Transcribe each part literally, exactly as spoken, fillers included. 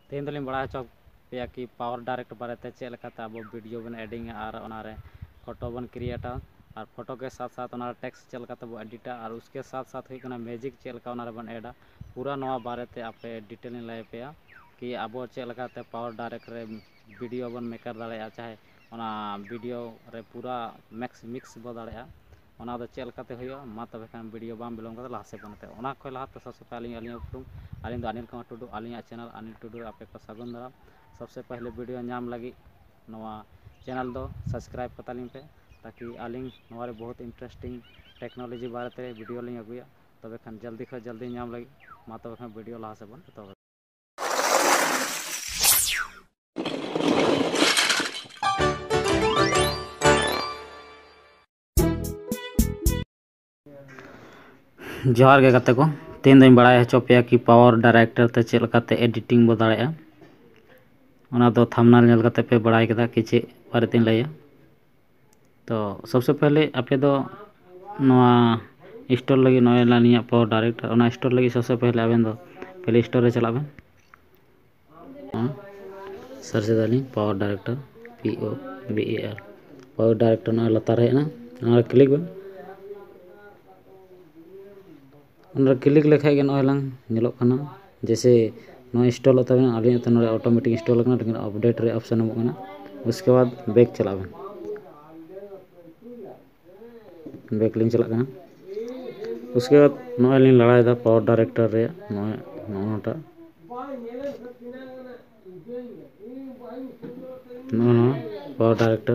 ᱛᱮᱦᱮᱧ ᱫᱚᱞᱤᱧ ᱵᱟᱲᱟᱭ ᱦᱚᱪᱚ ᱯᱮᱭᱟ ᱠᱤ PowerDirect ᱵᱟᱨᱮᱛᱮ, ᱪᱮᱫ ᱞᱮᱠᱟᱛᱮ ᱟᱵᱚ video ᱵᱚᱱ addingᱟ ᱟᱨ ᱚᱱᱟᱨᱮ photo ᱵᱚᱱ createᱟ ᱟᱨ photo ᱜᱮ ᱥᱟᱛ ᱥᱟᱛ ᱚᱱᱟᱨᱮ text ᱪᱮᱫ ᱞᱮᱠᱟᱛᱮ ᱵᱚ editᱟ ᱟᱨ ᱩᱥᱠᱮ ᱥᱟᱛ ᱥᱟᱛ ᱦᱩᱭᱩᱜ ᱠᱟᱱᱟ music ᱪᱮᱫ ᱞᱮᱠᱟ ᱚᱱᱟ ᱨᱮᱵᱚᱱ addᱟ᱾ ᱯᱩᱨᱟᱹ ᱱᱚᱣᱟ ᱵᱟᱨᱮᱛᱮ ᱟᱯᱮ detail ᱤᱧ ᱞᱟᱹᱭ ᱟᱯᱮᱭᱟ ᱠᱤ ᱟᱵᱚ ᱪᱮᱫ ᱞᱮᱠᱟᱛᱮ PowerDirect ᱨᱮ video ᱵᱚᱱ maker ᱫᱟᱲᱮᱭᱟᱜᱼᱟ, ᱪᱟᱦᱮ ᱚᱱᱟ video ᱨᱮ ᱯᱩᱨᱟᱹ mix mix ᱵᱚ ᱫᱟᱲᱮᱭᱟᱜᱼᱟ᱾ ᱚᱱᱟ ᱫᱚ ᱪᱮᱫ ᱞᱮᱠᱟᱛᱮ ᱦᱩᱭᱩᱜᱼᱟ, ᱢᱟ ᱛᱚᱵᱮ ᱠᱷᱟᱱ video ᱵᱟᱝ ᱵᱤᱞᱚᱢ ᱠᱟᱛᱮ ᱞᱟᱦᱟ ᱥᱮᱫ ᱵᱚᱱ ᱮᱱᱛᱮ᱾ ᱚᱱᱟ ᱠᱷᱚᱱ ᱞᱟᱦᱟ ᱛᱮ ᱥᱚᱵᱥᱮ ᱯᱮᱦᱞᱮ ᱟᱹᱞᱤᱧ, ᱟᱹᱞᱤᱧᱟᱜ ᱩᱯᱨᱩᱢ, ᱟᱹᱞᱤᱧ ᱫᱚ ᱟᱱᱤᱞ ᱠᱩᱢᱟᱨ ᱴᱩᱰᱩ, ᱟᱹᱞᱤᱧᱟᱜ channel ᱟᱱᱤᱞ ᱴᱩᱰᱩ ᱨᱮ ᱟᱯᱮ ᱠᱚ ᱥᱟᱹᱜᱩᱱ ᱫᱟᱨᱟᱢ᱾ ᱥᱚᱵᱥᱮ ᱯᱮᱦᱞᱮ video ᱧᱟᱢ ᱞᱟᱹᱜᱤᱫ ᱱᱚᱣᱟ channel ᱫᱚ subscribe ᱠᱟᱛᱟ ᱞᱤᱧ ᱯᱮ, ᱛᱟᱠᱤ ᱟᱹᱞᱤᱧ ᱱᱚᱣᱟ ᱨᱮ ᱵᱚᱦᱩᱛ interesting technology ᱵᱟᱨᱮ ᱛᱮ video ᱞᱤᱧ ᱟᱹᱜᱩᱭᱟ᱾ ᱛᱚᱵᱮ ᱠᱷᱟᱱ ᱡᱚᱞᱫᱤ ᱠᱷᱚᱱ ᱡᱚᱞᱫᱤ ᱧᱟᱢ ᱞᱟᱹᱜᱤᱫ, ᱢᱟ ᱛᱚᱵᱮ ᱠᱷᱟᱱ video ᱞᱟᱦᱟ ᱥᱮᱫ ᱵᱚᱱ ᱮᱛᱚᱦᱚᱵᱟ᱾ ᱡᱚᱦᱟᱨ ᱜᱮ ᱜᱟᱛᱮ ᱠᱚ, ᱛᱮᱦᱮᱧ ᱫᱚᱧ ᱵᱟᱲᱟᱭ ᱦᱚᱪᱚ ᱯᱮᱭᱟ ᱠᱤ PowerDirect ᱛᱮ ᱪᱮᱫ ᱞᱮᱠᱟᱛᱮ editing ᱵᱚ ᱫᱟᱲᱮᱭᱟᱜᱼᱟ᱾ ᱚᱱᱟ ᱫᱚ thumbnail ᱧᱮᱞ ᱠᱟᱛᱮ ᱯᱮ ᱵᱟᱲᱟᱭ ᱠᱮᱫᱟ ᱠᱤ ᱪᱮᱫ ᱵᱟᱨᱮᱛᱮᱧ ᱞᱟᱹᱭᱟ᱾ ᱛᱚ ᱥᱚᱵᱥᱮ ᱯᱮᱦᱞᱮ ᱟᱯᱮ ᱫᱚ ᱱᱚᱣᱟ install ᱞᱟᱹᱜᱤᱫ ᱱᱚᱜᱼᱚᱭ ᱟᱹᱞᱤᱧᱟᱜ PowerDirect, ᱚᱱᱟ install ᱞᱟᱹᱜᱤᱫ ᱥᱚᱵᱥᱮ ᱯᱮᱦᱞᱮ ᱟᱵᱮᱱ ᱫᱚ Play Store ᱨᱮ ᱪᱟᱞᱟᱜ ᱵᱮᱱ᱾ ᱦᱮᱸ, search ᱮᱫᱟᱞᱤᱧ PowerDirect, P O V E R, PowerDirect ᱱᱚᱜᱼᱚᱭ ᱞᱟᱛᱟᱨ ᱨᱮ ᱦᱮᱡ ᱮᱱᱟ, ᱚᱱᱟ ᱨᱮ click ᱵᱮᱱ᱾ ᱚᱱᱟ ᱨᱮ click ᱞᱮᱠᱷᱟᱡ ᱜᱮ ᱱᱚᱜᱼᱚᱭ ᱞᱟᱝ ᱧᱮᱞᱚᱜ ᱠᱟᱱᱟ, ᱡᱮᱭᱥᱮ ᱱᱚᱣᱟ installᱚᱜ ᱛᱟᱵᱮᱱᱟ, ᱟᱹᱞᱤᱧᱟᱜ ᱛᱚ ᱱᱚᱰᱮ automatic install ᱟᱠᱟᱱᱟ, ᱞᱮᱠᱤᱱ update ᱨᱮ option ᱮᱢᱚᱜ ᱠᱟᱱᱟ᱾ ᱩᱥᱠᱮ ᱵᱟᱫ back ᱪᱟᱞᱟᱜ ᱵᱮᱱ᱾ Back ᱞᱤᱧ ᱪᱟᱞᱟᱜ ᱠᱟᱱᱟ᱾ ᱩᱥᱠᱮ ᱵᱟᱫ ᱱᱚᱜᱼᱚᱭ ᱞᱤᱧ ᱞᱟᱲᱟᱭᱮᱫᱟ PowerDirect ᱨᱮᱭᱟᱜ ᱱᱚᱜᱼᱚᱭ ᱱᱚᱜᱼᱚ ᱱᱚᱣᱟᱴᱟᱜ, ᱱᱚᱜᱼᱚ ᱱᱚᱣᱟ PowerDirect᱾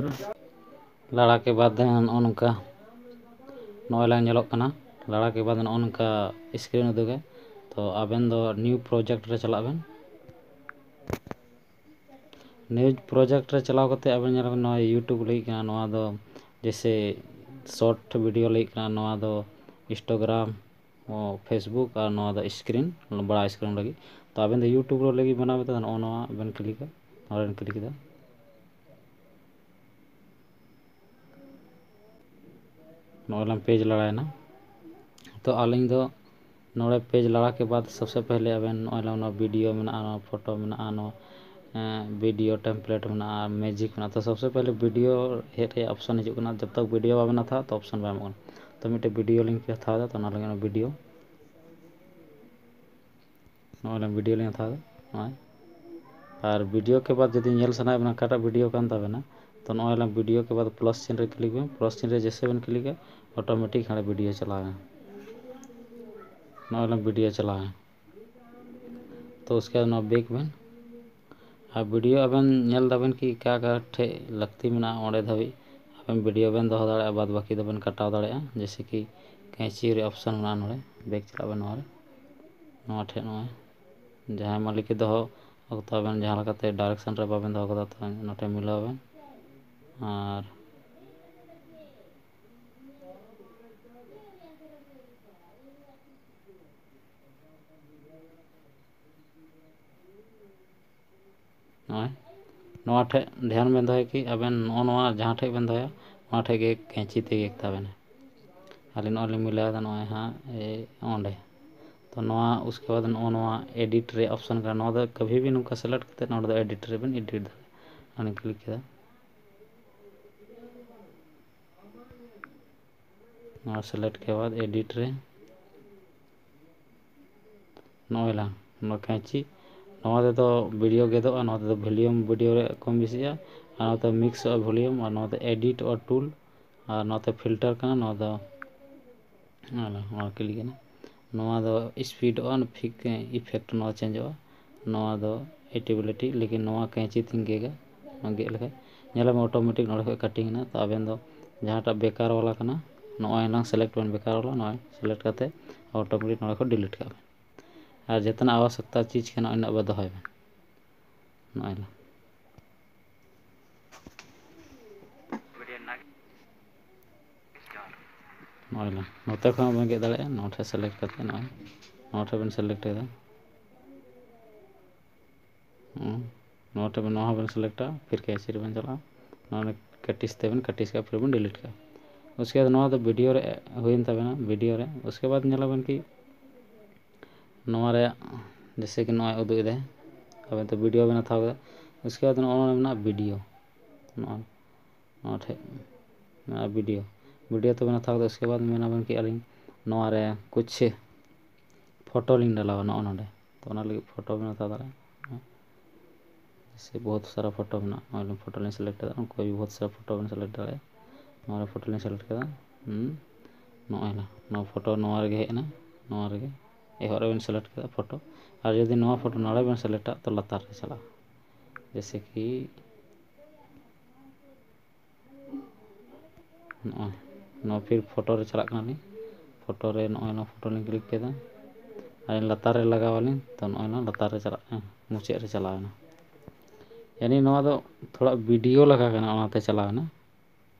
ᱞᱟᱲᱟ ᱠᱮ ᱵᱟᱫ ᱱᱚᱜᱼᱚ ᱱᱚᱝᱠᱟ ᱱᱚᱜᱼᱚᱭ ᱞᱟᱝ ᱧᱮᱞᱚᱜ ᱠᱟᱱᱟ᱾ ᱞᱟᱲᱟ ᱠᱮ ᱵᱟᱫ ᱱᱚᱜᱼᱚ ᱱᱚᱝᱠᱟ screen ᱩᱫᱩᱜᱟᱭ᱾ ᱛᱚ ᱟᱵᱮᱱ ᱫᱚ new project ᱨᱮ ᱪᱟᱞᱟᱜ ᱵᱮᱱ᱾ New project ᱨᱮ ᱪᱟᱞᱟᱣ ᱠᱟᱛᱮ ᱟᱵᱮᱱ ᱧᱮᱞ ᱵᱮᱱ, ᱱᱚᱣᱟ YouTube ᱞᱟᱹᱜᱤᱫ ᱠᱟᱱᱟ, ᱱᱚᱣᱟ ᱫᱚ ᱡᱮᱭᱥᱮ short video ᱞᱟᱹᱜᱤᱫ ᱠᱟᱱᱟ, ᱱᱚᱣᱟ ᱫᱚ Instagram, ᱚ, Facebook ᱟᱨ ᱱᱚᱣᱟ ᱫᱚ screen, ᱵᱟᱲᱟ screen ᱞᱟᱹᱜᱤᱫ᱾ ᱛᱚ ᱟᱵᱮᱱ ᱫᱚ YouTube ᱨᱮ ᱞᱟᱹᱜᱤᱫ ᱵᱮᱱᱟᱣ ᱠᱟᱛᱮ ᱱᱚᱜᱼᱚ ᱱᱚᱣᱟ ᱵᱮᱱ clickᱟ, ᱱᱚᱣᱟ ᱵᱮᱱ click ᱠᱮᱫᱟ᱾ ᱱᱚᱜᱼᱚᱭ ᱞᱟᱝ page ᱞᱟᱲᱟᱭᱮᱱᱟ᱾ ᱛᱚ ᱟᱹᱞᱤᱧ ᱫᱚ ᱱᱚᱰᱮ ᱯᱮᱡᱽ ᱞᱟᱲᱟ ᱠᱮ ᱵᱟᱫ ᱥᱚᱵᱥᱮ ᱯᱮᱦᱞᱮ ᱟᱵᱮᱱ ᱱᱚᱜᱼᱚᱭ ᱱᱚᱣᱟ ᱵᱷᱤᱰᱤᱭᱳ ᱢᱮᱱᱟᱜᱼᱟ, ᱱᱚᱣᱟ ᱯᱷᱳᱴᱳ ᱢᱮᱱᱟᱜᱼᱟ, ᱱᱚᱣᱟ ᱵᱷᱤᱰᱤᱭᱳ ᱴᱮᱢᱯᱞᱮᱴ ᱢᱮᱱᱟᱜᱼᱟ, ᱢᱮᱡᱤᱠ ᱢᱮᱱᱟᱜᱼᱟ᱾ ᱛᱚ ᱥᱚᱵᱥᱮ ᱯᱮᱦᱞᱮ ᱵᱷᱤᱰᱤᱭᱳ ᱦᱮᱡ ᱨᱮᱭᱟᱜ ᱚᱯᱥᱚᱱ ᱦᱤᱡᱩᱜ ᱠᱟᱱᱟ᱾ ᱡᱚᱵ ᱛᱚᱠ ᱵᱷᱤᱰᱤᱭᱳ ᱵᱟᱵᱮᱱ ᱦᱟᱛᱟᱣᱟ ᱛᱚ ᱚᱯᱥᱚᱱ ᱵᱟᱭ ᱮᱢᱚᱜ ᱠᱟᱱᱟ᱾ ᱛᱚ ᱢᱤᱫᱴᱮᱱ ᱵᱷᱤᱰᱤᱭᱳ ᱞᱤᱧ ᱦᱟᱛᱟᱣ ᱮᱫᱟ, ᱛᱚ ᱚᱱᱟ ᱞᱟᱹᱜᱤᱫ ᱚᱱᱟ ᱵᱷᱤᱰᱤᱭᱳ ᱱᱚᱜᱼᱚᱭ ᱱᱚᱣᱟ ᱵᱷᱤᱰᱤᱭᱳ ᱞᱤᱧ ᱦᱟᱛᱟᱣ ᱮᱫᱟ ᱱᱚᱜᱼᱚᱭ᱾ ᱟᱨ ᱵᱷᱤᱰᱤᱭᱳ ᱠᱮ ᱵᱟᱫ ᱡᱩᱫᱤ ᱧᱮᱞ ᱥᱟᱱᱟᱭᱮᱫ ᱵᱮᱱᱟ ᱚᱠᱟᱴᱟᱜ ᱵᱷᱤᱰᱤᱭᱳ ᱠᱟᱱ ᱛᱟᱵᱮᱱᱟ, ᱛᱚ ᱱᱚᱜᱼᱚᱭ ᱞᱟᱝ ᱵᱷᱤᱰᱤᱭᱳ ᱠᱮ ᱵᱟᱫ ᱯᱞᱟᱥ ᱪᱤᱱ ᱨᱮ ᱠᱞᱤᱠ ᱵᱮᱱ᱾ ᱯᱞᱟᱥ ᱪᱤᱱ ᱨᱮ ᱡᱮᱥᱮ ᱵᱮᱱ ᱠᱞᱤᱠᱟ, ᱚᱴᱳᱢᱮᱴᱤᱠ ᱦᱟᱸᱰᱮ ᱵᱷᱤᱰᱤᱭᱳ ᱪᱟᱞᱟᱣ ᱮᱱᱟ᱾ ᱱᱚᱜᱼᱚᱭ ᱞᱟᱝ ᱵᱷᱤᱰᱤᱭᱳ ᱪᱟᱞᱟᱣ ᱮᱱᱟ᱾ ᱛᱚ ᱩᱥᱠᱮ ᱵᱟᱫ ᱱᱚᱣᱟ ᱵᱮᱠ ᱵᱮᱱ᱾ ᱟᱨ ᱵᱷᱤᱰᱤᱭᱳ ᱟᱵᱮᱱ ᱧᱮᱞ ᱫᱟᱵᱮᱱ ᱠᱤ ᱚᱠᱟ ᱚᱠᱟ ᱴᱷᱮᱡ ᱞᱟᱹᱠᱛᱤ ᱢᱮᱱᱟᱜᱼᱟ, ᱚᱸᱰᱮ ᱫᱷᱟᱹᱵᱤᱡ ᱟᱵᱮᱱ ᱵᱷᱤᱰᱤᱭᱳ ᱵᱮᱱ ᱫᱚᱦᱚ ᱫᱟᱲᱮᱭᱟᱜᱼᱟ, ᱵᱟᱫ ᱵᱟᱹᱠᱤ ᱫᱚᱵᱮᱱ ᱠᱟᱴᱟᱣ ᱫᱟᱲᱮᱭᱟᱜᱼᱟ᱾ ᱡᱮᱭᱥᱮ ᱠᱤ ᱠᱮᱸᱪᱤ ᱨᱮ ᱚᱯᱥᱚᱱ ᱢᱮᱱᱟᱜᱼᱟ ᱱᱚᱰᱮ, ᱵᱮᱠ ᱪᱟᱞᱟᱜ ᱵᱮᱱ ᱱᱚᱣᱟ ᱨᱮ, ᱱᱚᱣᱟ ᱴᱷᱮᱡ ᱱᱚᱜᱼᱚᱭ ᱡᱟᱦᱟᱸᱭ ᱢᱟᱹᱞᱤᱠ ᱮ ᱫᱚᱦᱚ ᱚᱠᱛᱚ ᱟᱵᱮᱱ ᱡᱟᱦᱟᱸ ᱞᱮᱠᱟᱛᱮ ᱰᱟᱭᱨᱮᱠᱥᱚᱱ ᱨᱮ ᱵᱟᱵᱮᱱ ᱫᱚᱦᱚ ᱠᱟᱫᱟ, ᱛᱚ ᱱᱚᱰᱮ ᱢᱤᱞᱟᱹᱣ ᱵᱮᱱ᱾ ᱟᱨ ᱱᱚᱜᱼᱚᱭ ᱱᱚᱣᱟ ᱴᱷᱮᱡ ᱫᱷᱮᱭᱟᱱ ᱵᱮᱱ ᱫᱚᱦᱚᱭᱟ ᱠᱤ ᱟᱵᱮᱱ ᱱᱚᱜᱼᱚ ᱱᱚᱣᱟ ᱡᱟᱦᱟᱸ ᱴᱷᱮᱡ ᱵᱮᱱ ᱫᱚᱦᱚᱭᱟ, ᱚᱱᱟ ᱴᱷᱮᱡ ᱜᱮ ᱠᱮᱸᱪᱤ ᱛᱮ ᱜᱮᱫ ᱛᱟᱵᱮᱱᱟ᱾ ᱟᱹᱞᱤᱧ ᱱᱚᱜᱼᱚᱭ ᱞᱤᱧ ᱢᱤᱞᱟᱹᱣ ᱮᱫᱟ ᱱᱚᱜᱼᱚᱭ ᱦᱟᱸᱜ, ᱮ, ᱚᱸᱰᱮ᱾ ᱛᱚ ᱱᱚᱣᱟ ᱩᱥᱠᱮ ᱵᱟᱫ ᱱᱚᱜᱼᱚ ᱱᱚᱣᱟ ᱮᱰᱤᱴ ᱨᱮ ᱚᱯᱥᱚᱱ ᱠᱟᱱᱟ, ᱱᱚᱣᱟ ᱫᱚ ᱠᱟᱵᱷᱤ ᱵᱷᱤ ᱱᱚᱝᱠᱟ ᱥᱤᱞᱮᱠᱴ ᱠᱟᱛᱮ ᱱᱚᱰᱮ ᱫᱚ ᱮᱰᱤᱴ ᱨᱮᱵᱮᱱ ᱮᱰᱤᱴ ᱫᱟᱲᱮᱭᱟᱜᱼᱟ᱾ ᱚᱸᱰᱮ ᱠᱞᱤᱠ ᱠᱮᱫᱟ᱾ ᱱᱚᱣᱟ ᱥᱤᱞᱮᱠᱴ ᱠᱮ ᱵᱟᱫ ᱮᱰᱤᱴ ᱨᱮ ᱱᱚᱜᱼᱚᱭ ᱞᱟᱝ ᱱᱚᱣᱟ ᱠᱮᱸᱪᱤ, ᱱᱚᱣᱟ ᱛᱮᱫᱚ ᱵᱷᱤᱰᱤᱭᱳ ᱜᱮᱫᱚᱜᱼᱟ, ᱱᱚᱣᱟ ᱛᱮᱫᱚ ᱵᱷᱚᱞᱤᱭᱩᱢ ᱵᱷᱤᱰᱤᱭᱳ ᱨᱮ ᱠᱚᱢ ᱵᱮᱥᱤᱜᱼᱟ, ᱟᱨ ᱱᱚᱣᱟ ᱛᱮᱫᱚ ᱢᱤᱠᱥᱚᱜᱼᱟ ᱵᱷᱚᱞᱤᱭᱩᱢ, ᱟᱨ ᱱᱚᱣᱟ ᱛᱮ ᱮᱰᱤᱴᱚᱜᱼᱟ ᱴᱩᱞ, ᱟᱨ ᱱᱚᱣᱟ ᱛᱮ ᱯᱷᱤᱞᱴᱟᱨ ᱠᱟᱱᱟ, ᱱᱚᱣᱟ ᱫᱚ ᱱᱚᱣᱟ ᱠᱞᱤᱠ ᱮᱱᱟ᱾ ᱱᱚᱣᱟ ᱫᱚ ᱥᱯᱤᱰᱚᱜᱼᱟ, ᱤᱯᱷᱮᱠᱴ ᱱᱚᱣᱟ ᱪᱮᱧᱡᱚᱜᱼᱟ᱾ ᱱᱚᱣᱟ ᱫᱚ ᱮᱴᱤᱵᱤᱞᱤᱴᱤ, ᱞᱮᱠᱤᱱ ᱱᱚᱣᱟ ᱠᱮᱸᱪᱤ ᱛᱤᱧ ᱜᱮᱫᱟ, ᱱᱚᱣᱟ ᱜᱮᱫ ᱞᱮᱠᱷᱟᱡ ᱧᱮᱞᱟᱢ ᱚᱴᱳᱢᱮᱴᱤᱠ ᱱᱚᱰᱮ ᱠᱷᱚᱡ ᱠᱟᱴᱤᱝ ᱮᱱᱟ᱾ ᱛᱚ ᱟᱵᱮᱱ ᱫᱚ ᱡᱟᱦᱟᱸᱴᱟᱜ ᱵᱮᱠᱟᱨ ᱣᱟᱞᱟ ᱠᱟᱱᱟ, ᱱᱚᱜᱼᱚᱭ ᱱᱟᱝ ᱥᱤᱞᱮᱠᱴ ᱵᱮᱱ ᱵᱮᱠᱟᱨ ᱣᱟᱞᱟ, ᱱᱚᱜᱼᱚᱭ ᱥᱤᱞᱮᱠᱴ ᱠᱟᱛᱮ ᱚᱴᱳᱢᱮᱴᱤᱠ ᱱᱚᱰᱮ ᱠᱷᱚᱡ ᱰᱤᱞᱤᱴ ᱠᱟᱜ ᱵᱮᱱ᱾ ᱟᱨ ᱡᱮᱛᱱᱟᱜ ᱟᱵᱚᱥᱚᱠᱛᱟ ᱪᱤᱡᱽ ᱠᱟᱱᱟ, ᱤᱱᱟᱹᱜ ᱵᱮᱱ ᱫᱚᱦᱚᱭ ᱵᱮᱱ᱾ ᱱᱚᱜᱼᱚᱭ ᱱᱟ᱾ ᱱᱚᱜᱼᱚᱭ ᱱᱟ᱾ ᱱᱚᱛᱮ ᱠᱷᱚᱱ ᱵᱮᱱ ᱜᱮᱫ ᱫᱟᱲᱮᱭᱟᱜᱼᱟ, ᱱᱚᱣᱟ ᱴᱷᱮᱱ ᱥᱤᱞᱮᱠᱴ ᱠᱟᱛᱮ ᱱᱚᱜᱼᱚᱭ ᱱᱚᱣᱟ ᱴᱷᱮᱱ ᱵᱮᱱ ᱥᱤᱞᱮᱠᱴ ᱠᱮᱫᱟ᱾ ᱦᱩᱸ᱾ ᱱᱚᱣᱟ ᱴᱷᱮᱱ ᱱᱚᱣᱟ ᱦᱚᱸ ᱵᱮᱱ ᱥᱤᱞᱮᱠᱴᱟ, ᱯᱷᱤᱨ ᱠᱮᱸᱪᱤ ᱨᱮᱵᱮᱱ ᱪᱟᱞᱟᱜᱼᱟ, ᱱᱚᱣᱟ ᱠᱟᱴᱤᱥ ᱛᱮᱵᱮᱱ ᱠᱟᱴᱤᱥ ᱠᱟᱜᱼᱟ, ᱯᱷᱤᱨ ᱵᱮᱱ ᱰᱤᱞᱤᱴ ᱠᱟᱜᱼᱟ᱾ ᱩᱥᱠᱮ ᱵᱟᱫ ᱱᱚᱣᱟ ᱫᱚ ᱵᱷᱤᱰᱤᱭᱳ ᱨᱮ ᱦᱩᱭᱮᱱ ᱛᱟᱵᱮᱱᱟ, ᱵᱷᱤᱰᱤᱭᱳ ᱨᱮ᱾ ᱩᱥᱠᱮ ᱵᱟᱫ ᱧᱮᱞᱟᱵᱮᱱ ᱠᱤ ᱱᱚᱣᱟ ᱨᱮ ᱡᱮᱭᱥᱮ ᱠᱤ ᱱᱚᱜᱼᱚᱭ ᱩᱫᱩᱜ ᱮᱫᱟᱭ, ᱟᱵᱮᱱ ᱛᱚ ᱵᱷᱤᱰᱤᱭᱳ ᱵᱮᱱ ᱦᱟᱛᱟᱣ ᱠᱮᱫᱟ᱾ ᱩᱥᱠᱮ ᱵᱟᱫᱽ ᱱᱚᱜᱼᱚ ᱱᱚᱰᱮ ᱢᱮᱱᱟᱜᱼᱟ ᱵᱷᱤᱰᱤᱭᱳ, ᱱᱚᱜᱼᱚᱭ ᱱᱚᱣᱟ ᱴᱷᱮᱡ ᱢᱮᱱᱟᱜᱼᱟ ᱵᱷᱤᱰᱤᱭᱳ᱾ ᱵᱷᱤᱰᱤᱭᱳ ᱛᱚᱵᱮᱱ ᱦᱟᱛᱟᱣ ᱠᱮᱫᱟ, ᱩᱥᱠᱮ ᱵᱟᱫᱽ ᱢᱮᱱᱟᱵᱮᱱ ᱠᱤ ᱟᱹᱞᱤᱧ ᱱᱚᱣᱟ ᱨᱮ ᱠᱩᱪᱷ ᱯᱷᱳᱴᱳ ᱞᱤᱧ ᱰᱟᱞᱟᱣᱟ ᱱᱚᱜᱼᱚ ᱱᱚᱰᱮ, ᱛᱚ ᱚᱱᱟ ᱞᱟᱹᱜᱤᱫ ᱯᱷᱳᱴᱳ ᱵᱮᱱ ᱦᱟᱛᱟᱣ ᱫᱟᱲᱮᱭᱟᱜᱼᱟ᱾ ᱡᱮᱭᱥᱮ ᱵᱚᱦᱩᱛ ᱥᱟᱨᱟ ᱯᱷᱳᱴᱳ ᱢᱮᱱᱟᱜᱼᱟ, ᱱᱚᱜᱼᱚᱭ ᱯᱷᱳᱴᱳ ᱞᱤᱧ ᱥᱤᱞᱮᱠᱴ ᱠᱮᱫᱟ, ᱠᱳᱭ ᱵᱚᱦᱩᱛ ᱥᱟᱨᱟ ᱯᱷᱳᱴᱳ ᱵᱮᱱ ᱥᱤᱞᱮᱠᱴ ᱫᱟᱲᱮᱭᱟᱜᱼᱟ᱾ ᱱᱚᱣᱟ ᱨᱮ ᱯᱷᱳᱴᱳ ᱞᱤᱧ ᱥᱤᱞᱮᱠᱴ ᱠᱮᱫᱟ, ᱦᱩᱸ, ᱱᱚᱜᱼᱚᱭ ᱱᱟ ᱱᱚᱣᱟ ᱯᱷᱳᱴᱳ ᱱᱚᱣᱟ ᱨᱮᱜᱮ ᱦᱮᱡ ᱮᱱᱟ, ᱱᱚᱣᱟ ᱨᱮᱜᱮ ᱮᱦᱚᱵ ᱨᱮᱵᱮᱱ ᱥᱤᱞᱮᱠᱴ ᱠᱮᱫᱟ ᱯᱷᱳᱴᱳ᱾ ᱟᱨ ᱡᱩᱫᱤ ᱱᱚᱣᱟ ᱯᱷᱳᱴᱳ ᱱᱚᱰᱮ ᱵᱮᱱ ᱥᱤᱞᱮᱠᱴᱟ ᱛᱚ ᱞᱟᱛᱟᱨ ᱨᱮ ᱪᱟᱞᱟᱜᱼᱟ᱾ ᱡᱮᱭᱥᱮ ᱠᱤ ᱱᱚᱜᱼᱚᱭ ᱱᱚᱣᱟ ᱯᱷᱤᱨ ᱯᱷᱳᱴᱳ ᱨᱮ ᱪᱟᱞᱟᱜ ᱠᱟᱱᱟᱞᱤᱧ᱾ ᱯᱷᱳᱴᱳ ᱨᱮ ᱱᱚᱜᱼᱚᱭ ᱱᱚᱣᱟ ᱯᱷᱳᱴᱳ ᱞᱤᱧ ᱠᱞᱤᱠ ᱠᱮᱫᱟ, ᱟᱨ ᱞᱟᱛᱟᱨ ᱨᱮ ᱞᱟᱜᱟᱣ ᱟᱹᱞᱤᱧ, ᱛᱚ ᱱᱚᱜᱼᱚᱭ ᱱᱚᱣᱟ ᱞᱟᱛᱟᱨ ᱨᱮ ᱪᱟᱞᱟᱜ ᱠᱟᱱᱟ, ᱢᱩᱪᱟᱹᱫ ᱨᱮ ᱪᱟᱞᱟᱣ ᱮᱱᱟ᱾ ᱭᱟᱱᱤ ᱱᱚᱣᱟ ᱫᱚ ᱛᱷᱚᱲᱟ ᱵᱷᱤᱰᱤᱭᱳ ᱞᱮᱠᱟ ᱠᱟᱱᱟ, ᱚᱱᱟᱛᱮ ᱪᱟᱞᱟᱣ ᱮᱱᱟ᱾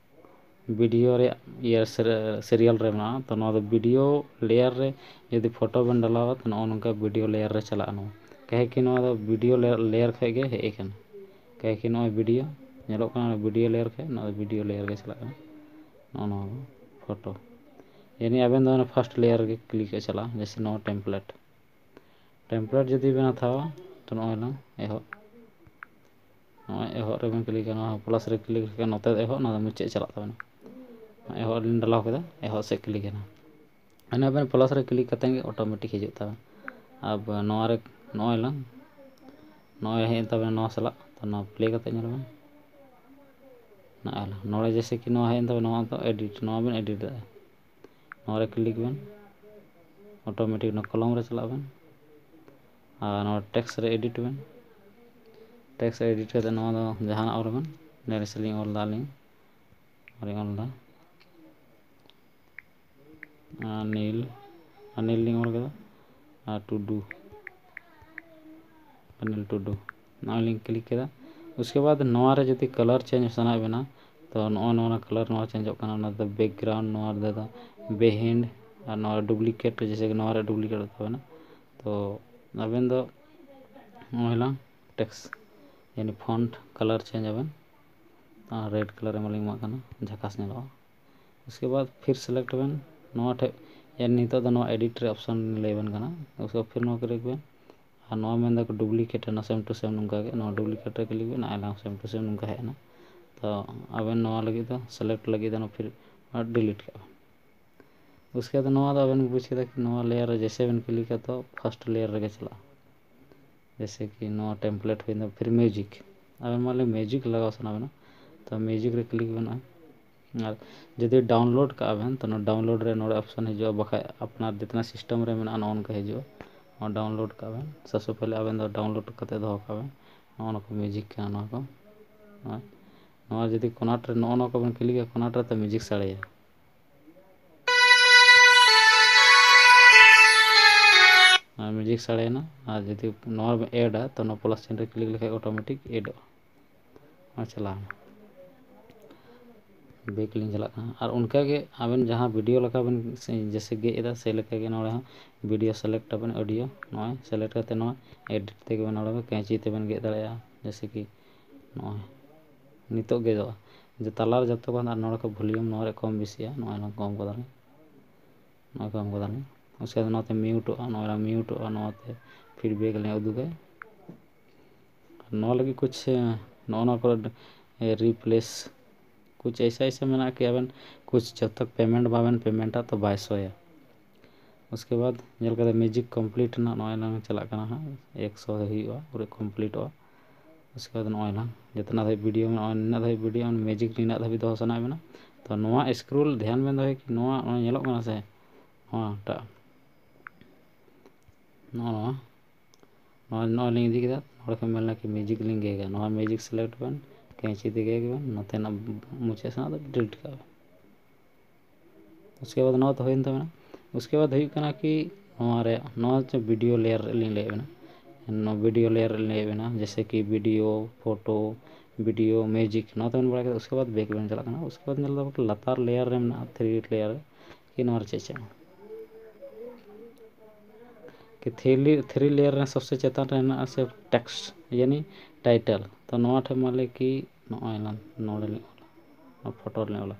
ᱵᱷᱤᱰᱤᱭᱳ ᱨᱮᱭᱟᱜ ᱤᱭᱟᱹ ᱥᱮᱨ-, ᱥᱤᱨᱤᱭᱟᱞ ᱨᱮ ᱢᱮᱱᱟᱜᱼᱟ᱾ ᱛᱚ ᱱᱚᱣᱟ ᱫᱚ ᱵᱷᱤᱰᱤᱭᱳ ᱞᱮᱭᱟᱨ ᱨᱮ ᱡᱩᱫᱤ ᱯᱷᱳᱴᱳ ᱵᱮᱱ ᱰᱟᱞᱟᱣᱟ, ᱛᱚ ᱱᱚᱜᱼᱚ ᱱᱚᱝᱠᱟ ᱵᱷᱤᱰᱤᱭᱳ ᱞᱮᱭᱟᱨ ᱨᱮ ᱪᱟᱞᱟᱜᱼᱟ ᱱᱚᱣᱟ᱾ ᱠᱟᱦᱮ ᱠᱤ ᱱᱚᱣᱟ ᱫᱚ ᱵᱷᱤᱰᱤᱭᱳ ᱞᱮᱭᱟᱨ, ᱞᱮᱭᱟᱨ ᱠᱷᱚᱡ ᱜᱮ ᱦᱮᱡ ᱟᱠᱟᱱᱟ᱾ ᱠᱟᱦᱮ ᱠᱤ ᱱᱚᱜᱼᱚᱭ ᱵᱷᱤᱰᱤᱭᱳ ᱧᱮᱞᱚᱜ ᱠᱟᱱᱟ, ᱵᱷᱤᱰᱤᱭᱳ ᱞᱮᱭᱟᱨ ᱠᱷᱚᱡ ᱱᱚᱣᱟ ᱫᱚ ᱵᱷᱤᱰᱤᱭᱳ ᱞᱮᱭᱟᱨ ᱜᱮ ᱪᱟᱞᱟᱜ ᱠᱟᱱᱟ᱾ ᱱᱚᱜᱼᱚ ᱱᱚᱣᱟ ᱫᱚ ᱯᱷᱳᱴᱳ᱾ ᱭᱟᱱᱤ ᱟᱵᱮᱱ ᱫᱚ ᱚᱱᱟ ᱯᱷᱟᱥᱴ ᱞᱮᱭᱟᱨ ᱨᱮᱜᱮ ᱠᱞᱤᱠ ᱨᱮ ᱪᱟᱞᱟᱜᱼᱟ, ᱡᱮᱭᱥᱮ ᱱᱚᱣᱟ ᱴᱮᱢᱯᱞᱮᱴ᱾ ᱴᱮᱢᱯᱞᱮᱴ ᱡᱩᱫᱤ ᱵᱮᱱ ᱦᱟᱛᱟᱣᱟ, ᱛᱚ ᱱᱚᱜᱼᱚᱭ ᱱᱟ ᱮᱦᱚᱵ, ᱱᱚᱜᱼᱚᱭ ᱮᱦᱚᱵ ᱨᱮᱵᱮᱱ ᱠᱞᱤᱠᱟ, ᱱᱚᱣᱟ ᱯᱞᱟᱥ ᱨᱮ ᱠᱞᱤᱠ ᱞᱮᱠᱷᱟᱱ ᱱᱚᱛᱮ ᱫᱚ ᱮᱦᱚᱵ, ᱱᱚᱣᱟ ᱫᱚ ᱢᱩᱪᱟᱹᱫ ᱪᱟᱞᱟᱜ ᱛᱟᱵᱮᱱᱟ᱾ ᱮᱦᱚᱵ ᱞᱤᱧ ᱰᱟᱞᱟᱣ ᱠᱮᱫᱟ, ᱮᱦᱚᱵ ᱥᱮᱫ ᱠᱞᱤᱠ ᱮᱱᱟ᱾ ᱟᱵᱮᱱ ᱯᱞᱟᱥ ᱨᱮ ᱠᱞᱤᱠ ᱠᱟᱛᱮ ᱜᱮ ᱚᱴᱳᱢᱮᱴᱤᱠ ᱦᱤᱡᱩᱜ ᱛᱟᱵᱮᱱᱟ᱾ ᱟᱨ ᱱᱚᱣᱟ ᱨᱮ ᱱᱚᱜᱼᱚᱭ ᱞᱟᱝ, ᱱᱚᱜᱼᱚᱭ ᱦᱮᱡ ᱮᱱ ᱛᱟᱵᱮᱱᱟ ᱱᱚᱣᱟ ᱥᱟᱞᱟᱜ, ᱛᱚ ᱱᱚᱣᱟ ᱯᱞᱮ ᱠᱟᱛᱮ ᱧᱮᱞ ᱵᱮᱱ᱾ ᱱᱚᱜᱼᱚᱭ ᱞᱟᱝ, ᱱᱚᱰᱮ ᱡᱮᱭᱥᱮ ᱠᱤ ᱱᱚᱣᱟ ᱦᱮᱡ ᱮᱱ ᱛᱟᱵᱮᱱᱟ, ᱱᱚᱣᱟ ᱫᱚ ᱮᱰᱤᱴ, ᱱᱚᱣᱟ ᱵᱮᱱ ᱮᱰᱤᱴ ᱫᱟᱲᱮᱭᱟᱜᱼᱟ᱾ ᱱᱚᱣᱟ ᱨᱮ ᱠᱞᱤᱠ ᱵᱮᱱ, ᱚᱴᱳᱢᱮᱴᱤᱠ ᱱᱚᱣᱟ ᱠᱚᱞᱚᱢ ᱨᱮ ᱪᱟᱞᱟᱜ ᱵᱮᱱ ᱟᱨ ᱱᱚᱣᱟ ᱴᱮᱠᱥᱴ ᱨᱮ ᱮᱰᱤᱴ ᱵᱮᱱ᱾ ᱴᱮᱠᱥᱴ ᱨᱮ ᱮᱰᱤᱴ ᱠᱟᱛᱮ ᱱᱚᱣᱟ ᱫᱚ ᱡᱟᱦᱟᱱᱟᱜ ᱚᱞ ᱵᱮᱱ᱾ ᱱᱚᱣᱟ ᱨᱮ ᱞᱤᱧ ᱚᱞ ᱮᱫᱟ ᱟᱹᱞᱤᱧ, ᱱᱚᱣᱟ ᱞᱤᱧ ᱚᱞ ᱮᱫᱟ ᱚᱱᱤᱞ, ᱚᱱᱤᱞ ᱞᱤᱧ ᱚᱞ ᱠᱮᱫᱟ ᱟᱨ ᱴᱩᱰᱩ, ᱚᱱᱤᱞ ᱴᱩᱰᱩ᱾ ᱱᱚᱜᱼᱚᱭ ᱞᱤᱧ ᱠᱞᱤᱠ ᱠᱮᱫᱟ᱾ ᱩᱥᱠᱮ ᱵᱟᱫᱽ ᱱᱚᱣᱟ ᱨᱮ ᱡᱩᱫᱤ ᱠᱟᱞᱟᱨ ᱪᱮᱧᱡᱽ ᱥᱟᱱᱟᱭᱮᱫ ᱵᱮᱱᱟ, ᱛᱚ ᱱᱚᱜᱼᱚᱭ ᱱᱚᱣᱟ ᱨᱮᱱᱟᱜ ᱠᱟᱞᱟᱨ ᱱᱚᱣᱟ ᱪᱮᱧᱡᱚᱜ ᱠᱟᱱᱟ, ᱚᱱᱟ ᱫᱚ ᱵᱮᱠᱜᱨᱟᱣᱩᱱᱰ, ᱱᱚᱣᱟ ᱨᱮᱫᱚ ᱵᱮᱦᱤᱱᱰ, ᱟᱨ ᱱᱚᱣᱟ ᱰᱩᱯᱞᱤᱠᱮᱴ, ᱡᱮᱭᱥᱮ ᱠᱤ ᱱᱚᱣᱟ ᱨᱮ ᱰᱩᱯᱞᱤᱠᱮᱴ ᱛᱟᱵᱮᱱᱟ᱾ ᱛᱚ ᱟᱵᱮᱱ ᱫᱚ ᱱᱚᱜᱼᱚᱭ ᱞᱟᱝ ᱴᱮᱠᱥᱴ, ᱭᱟᱱᱤ ᱯᱷᱚᱱᱴ ᱠᱟᱞᱟᱨ ᱪᱮᱧᱡᱽ ᱟᱵᱮᱱ, ᱟᱨ ᱨᱮᱰ ᱠᱟᱞᱟᱨ ᱮᱢᱟᱞᱤᱧ ᱮᱢᱟᱜ ᱠᱟᱱᱟ, ᱡᱷᱟᱠᱟᱥ ᱧᱮᱞᱚᱜᱼᱟ᱾ ᱩᱥᱠᱮ ᱵᱟᱫᱽ ᱯᱷᱤᱨ ᱥᱤᱞᱮᱠᱴ ᱵᱮᱱ, ᱱᱚᱣᱟ ᱴᱷᱮᱡ ᱟᱨ ᱱᱤᱛᱚᱜ ᱫᱚ ᱱᱚᱣᱟ edit ᱨᱮ option ᱞᱟᱹᱭ ᱟᱵᱮᱱ ᱠᱟᱱᱟ, ᱩᱥᱠᱮ ᱯᱷᱤᱨ ᱱᱚᱣᱟ click ᱵᱮᱱ᱾ ᱟᱨ ᱱᱚᱣᱟ ᱢᱮᱱ ᱫᱟᱠᱚ duplicate ᱮᱱᱟ, same to same ᱱᱚᱝᱠᱟ ᱜᱮ, ᱱᱚᱣᱟ duplicate ᱨᱮ click ᱵᱮᱱ, ᱟᱭᱞᱟᱝ same to same ᱱᱚᱝᱠᱟ ᱦᱮᱡ ᱮᱱᱟ᱾ ᱛᱚ ᱟᱵᱮᱱ ᱱᱚᱣᱟ ᱞᱟᱹᱜᱤᱫ ᱫᱚ select ᱞᱟᱹᱜᱤᱫ ᱫᱚ ᱯᱷᱤᱨ delete ᱠᱟᱜ ᱵᱮᱱ᱾ ᱩᱥᱠᱮ ᱵᱟᱫ ᱱᱚᱣᱟ ᱫᱚ ᱟᱵᱮᱱ ᱵᱩᱡᱽ ᱠᱮᱫᱟ ᱠᱤ ᱱᱚᱣᱟ layer ᱨᱮ ᱡᱮᱥᱮ ᱵᱮᱱ click ᱟ ᱛᱚ first layer ᱨᱮᱜᱮ ᱪᱟᱞᱟᱜᱼᱟ᱾ ᱡᱮᱥᱮ ᱠᱤ ᱱᱚᱣᱟ template ᱦᱩᱭᱱᱟ, ᱯᱷᱤᱨ music, ᱟᱵᱮᱱ ᱢᱟᱱ ᱞᱤ music ᱞᱟᱜᱟᱣ ᱥᱟᱱᱟ ᱵᱮᱱᱟ, ᱛᱚ music ᱨᱮ click ᱵᱮᱱ᱾ ᱟᱨ ᱡᱩᱫᱤ download ᱠᱟᱜᱼᱟ ᱵᱮᱱ ᱛᱚ ᱱᱚᱣᱟ download ᱨᱮ ᱱᱚᱰᱮ option ᱦᱤᱡᱩᱜᱼᱟ, ᱵᱟᱠᱷᱟᱡ ᱟᱯᱱᱟᱨ ᱡᱤᱛᱱᱟ system ᱨᱮ ᱢᱮᱱᱟᱜᱼᱟ ᱱᱚᱜᱼᱚ ᱱᱚᱝᱠᱟ ᱦᱤᱡᱩᱜᱼᱟ᱾ ᱱᱚᱣᱟ download ᱠᱟᱜ ᱵᱮᱱ, ᱥᱚᱵᱥᱮ ᱯᱮᱦᱞᱮ ᱟᱵᱮᱱ ᱫᱚ download ᱠᱟᱛᱮ ᱫᱚᱦᱚ ᱠᱟᱜ ᱵᱮᱱ᱾ ᱱᱚᱜᱼᱚ ᱱᱚᱣᱟ ᱠᱚ music ᱠᱟᱱᱟ ᱱᱚᱣᱟ ᱠᱚ᱾ ᱱᱚᱣᱟ, ᱱᱚᱣᱟ ᱡᱩᱫᱤ ᱠᱚᱱᱟᱴ ᱨᱮ ᱱᱚᱜᱼᱚ ᱱᱚᱣᱟ ᱠᱚᱵᱮᱱ click ᱟ, ᱠᱚᱱᱟᱴ ᱨᱮ ᱛᱚ music ᱥᱟᱰᱮᱭᱟ᱾ ᱟᱨ music ᱥᱟᱰᱮᱭᱮᱱᱟ᱾ ᱟᱨ ᱡᱩᱫᱤ ᱱᱚᱣᱟ ᱵᱮᱱ add ᱟ, ᱛᱚ ᱱᱚᱣᱟ plus sign ᱨᱮ click ᱞᱮᱠᱷᱟᱡ automatic add ᱚᱜᱼᱟ᱾ ᱟᱨ ᱪᱟᱞᱟᱣ ᱮᱱᱟ᱾ Back ᱞᱤᱧ ᱪᱟᱞᱟᱜ ᱠᱟᱱᱟ᱾ ᱟᱨ ᱚᱱᱠᱟ ᱜᱮ ᱟᱵᱮᱱ ᱡᱟᱦᱟᱸ video ᱞᱮᱠᱟ ᱵᱮᱱ ᱡᱮᱥᱮ ᱜᱮᱫ ᱮᱫᱟ, ᱥᱮ ᱞᱮᱠᱟ ᱜᱮ ᱱᱚᱰᱮ ᱦᱚᱸ video select ᱟᱵᱮᱱ, audio ᱱᱚᱜᱼᱚᱭ select ᱠᱟᱛᱮ ᱱᱚᱣᱟ edit ᱛᱮᱜᱮ ᱵᱮᱱ ᱱᱚᱰᱮ ᱵᱮᱱ ᱠᱮᱸᱪᱤ ᱛᱮᱵᱮᱱ ᱜᱮᱫ ᱫᱟᱲᱮᱭᱟᱜᱼᱟ᱾ ᱡᱮᱥᱮ ᱠᱤ ᱱᱚᱜᱼᱚᱭ ᱱᱤᱛᱚᱜ ᱜᱮᱫᱚᱜᱼᱟ᱾ ᱡᱮ ᱛᱟᱞᱟᱨᱮ ᱡᱚᱛᱚ ᱠᱷᱚᱱ ᱟᱨ ᱱᱚᱰᱮ ᱠᱷᱚᱱ volume ᱱᱚᱣᱟ ᱨᱮ ᱠᱚᱢ ᱵᱮᱥᱤᱜᱼᱟ, ᱱᱚᱜᱼᱚᱭ ᱱᱚᱣᱟ ᱠᱚᱢ ᱠᱟᱫᱟᱞᱤᱧ, ᱱᱚᱜᱼᱚᱭ ᱠᱚᱢ ᱠᱟᱫᱟᱞᱤᱧ᱾ ᱩᱥᱠᱮ ᱵᱟᱫ ᱱᱚᱣᱟᱛᱮ mute ᱚᱜᱼᱟ, ᱱᱚᱣᱟ mute ᱚᱜᱼᱟ, ᱱᱚᱣᱟᱛᱮ feedback ᱞᱤᱧ ᱩᱫᱩᱜᱟ᱾ ᱱᱚᱣᱟ ᱞᱟᱹᱜᱤᱫ ᱠᱩᱪ ᱱᱚᱜᱼᱚ ᱱᱚᱣᱟ ᱠᱚᱨᱮ replace ᱠᱩᱪ ᱮᱭᱥᱟ ᱮᱭᱥᱟ ᱢᱮᱱᱟᱜᱼᱟ ᱠᱤ ᱟᱵᱮᱱ ᱠᱩᱪ ᱡᱟᱵ ᱛᱟᱠ payment ᱵᱟᱵᱮᱱ payment ᱟ ᱛᱚ ᱵᱟᱭ show ᱟ᱾ ᱩᱥᱠᱮ ᱵᱟᱫ ᱧᱮᱞ ᱠᱟᱛᱮ music complete ᱨᱮᱱᱟᱜ ᱱᱚᱜᱼᱚᱭ ᱞᱟᱝ ᱪᱟᱞᱟᱜ ᱠᱟᱱᱟ ᱦᱟᱸᱜ, ᱮᱠᱥᱚ ᱦᱩᱭᱩᱜᱼᱟ, ᱯᱩᱨᱟᱹ complete ᱚᱜᱼᱟ᱾ ᱩᱥᱠᱮ ᱵᱟᱫ ᱱᱚᱜᱼᱚᱭ ᱞᱟᱝ ᱡᱤᱛᱱᱟ ᱫᱷᱟᱹᱵᱤᱡ video ᱢᱮᱱᱟᱜᱼᱟ, ᱱᱤᱱᱟᱹᱜ ᱫᱷᱟᱹᱵᱤᱡ video ᱟᱵᱮᱱ music ᱱᱤᱱᱟᱹᱜ ᱫᱷᱟᱹᱵᱤᱡ ᱫᱚᱦᱚ ᱥᱟᱱᱟᱭᱮᱫ ᱵᱮᱱᱟ, ᱛᱚ ᱱᱚᱣᱟ scroll ᱫᱷᱮᱭᱟᱱ ᱵᱮᱱ ᱫᱚᱦᱚᱭᱟ ᱠᱤ ᱱᱚᱣᱟ ᱱᱚᱜᱼᱚᱭ ᱧᱮᱞᱚᱜ ᱠᱟᱱᱟ ᱥᱮ, ᱱᱚᱣᱟᱴᱟᱜ, ᱱᱚᱜᱼᱚ ᱱᱚᱣᱟ, ᱱᱚᱣᱟ, ᱱᱚᱣᱟ ᱞᱤᱧ ᱤᱫᱤ ᱠᱮᱫᱟ, ᱱᱚᱰᱮ ᱠᱷᱚᱱ ᱢᱮᱱ ᱞᱮᱱᱟ ᱠᱤ music ᱞᱤᱧ ᱜᱮᱫᱟ, ᱱᱚᱣᱟ music select ᱵᱮᱱ, ᱠᱮᱸᱪᱤ ᱛᱮ ᱜᱮᱫ ᱵᱮᱱ, ᱱᱚᱛᱮᱱᱟᱜ ᱢᱩᱪᱟᱹᱫ ᱥᱮᱱᱟᱜ ᱫᱚ delete ᱠᱟᱜ ᱵᱮᱱ᱾ ᱩᱥᱠᱮ ᱵᱟᱫ ᱱᱚᱣᱟ ᱛᱚ ᱦᱩᱭᱮᱱ ᱛᱟᱵᱮᱱᱟ᱾ ᱩᱥᱠᱮ ᱵᱟᱫ ᱦᱩᱭᱩᱜ ᱠᱟᱱᱟ ᱠᱤ ᱱᱚᱣᱟ ᱨᱮ, ᱱᱚᱣᱟ ᱪᱮ video layer ᱞᱤᱧ ᱞᱟᱹᱭᱮᱫ ᱵᱮᱱᱟ, ᱱᱚᱣᱟ video layer ᱞᱤᱧ ᱞᱟᱹᱭᱮᱫ ᱵᱮᱱᱟ, ᱡᱮᱥᱮ ᱠᱤ video, photo, video, music, ᱱᱚᱣᱟ ᱛᱚᱵᱮᱱ ᱵᱟᱲᱟᱭ ᱠᱮᱫᱟ᱾ ᱩᱥᱠᱮ ᱵᱟᱫ back ᱵᱮᱱ ᱪᱟᱞᱟᱜ ᱠᱟᱱᱟ, ᱩᱥᱠᱮ ᱵᱟᱫ ᱧᱮᱞ ᱫᱟᱵᱚᱱ ᱞᱟᱛᱟᱨ layer ᱨᱮ ᱢᱮᱱᱟᱜᱼᱟ, three layer ᱨᱮ, ᱠᱤ ᱱᱚᱣᱟ ᱨᱮ ᱪᱮᱫ ᱪᱮᱫ ᱢᱮᱱᱟᱜᱼᱟ? ᱠᱤ three layer ᱨᱮ ᱥᱚᱵᱥᱮ ᱪᱮᱛᱟᱱ ᱨᱮ ᱦᱮᱱᱟᱜᱼᱟ ᱥᱮ text, ᱭᱟᱱᱤ title᱾ ᱛᱚ ᱱᱚᱣᱟ ᱴᱷᱮᱱ ᱢᱟ ᱞᱟᱹᱭ ᱠᱤ ᱱᱚᱜᱼᱚᱭ ᱞᱟᱝ ᱱᱚᱰᱮ ᱞᱤᱧ ᱚᱞᱟ, ᱱᱚᱣᱟ photo ᱨᱮᱞᱤᱧ ᱚᱞᱟ,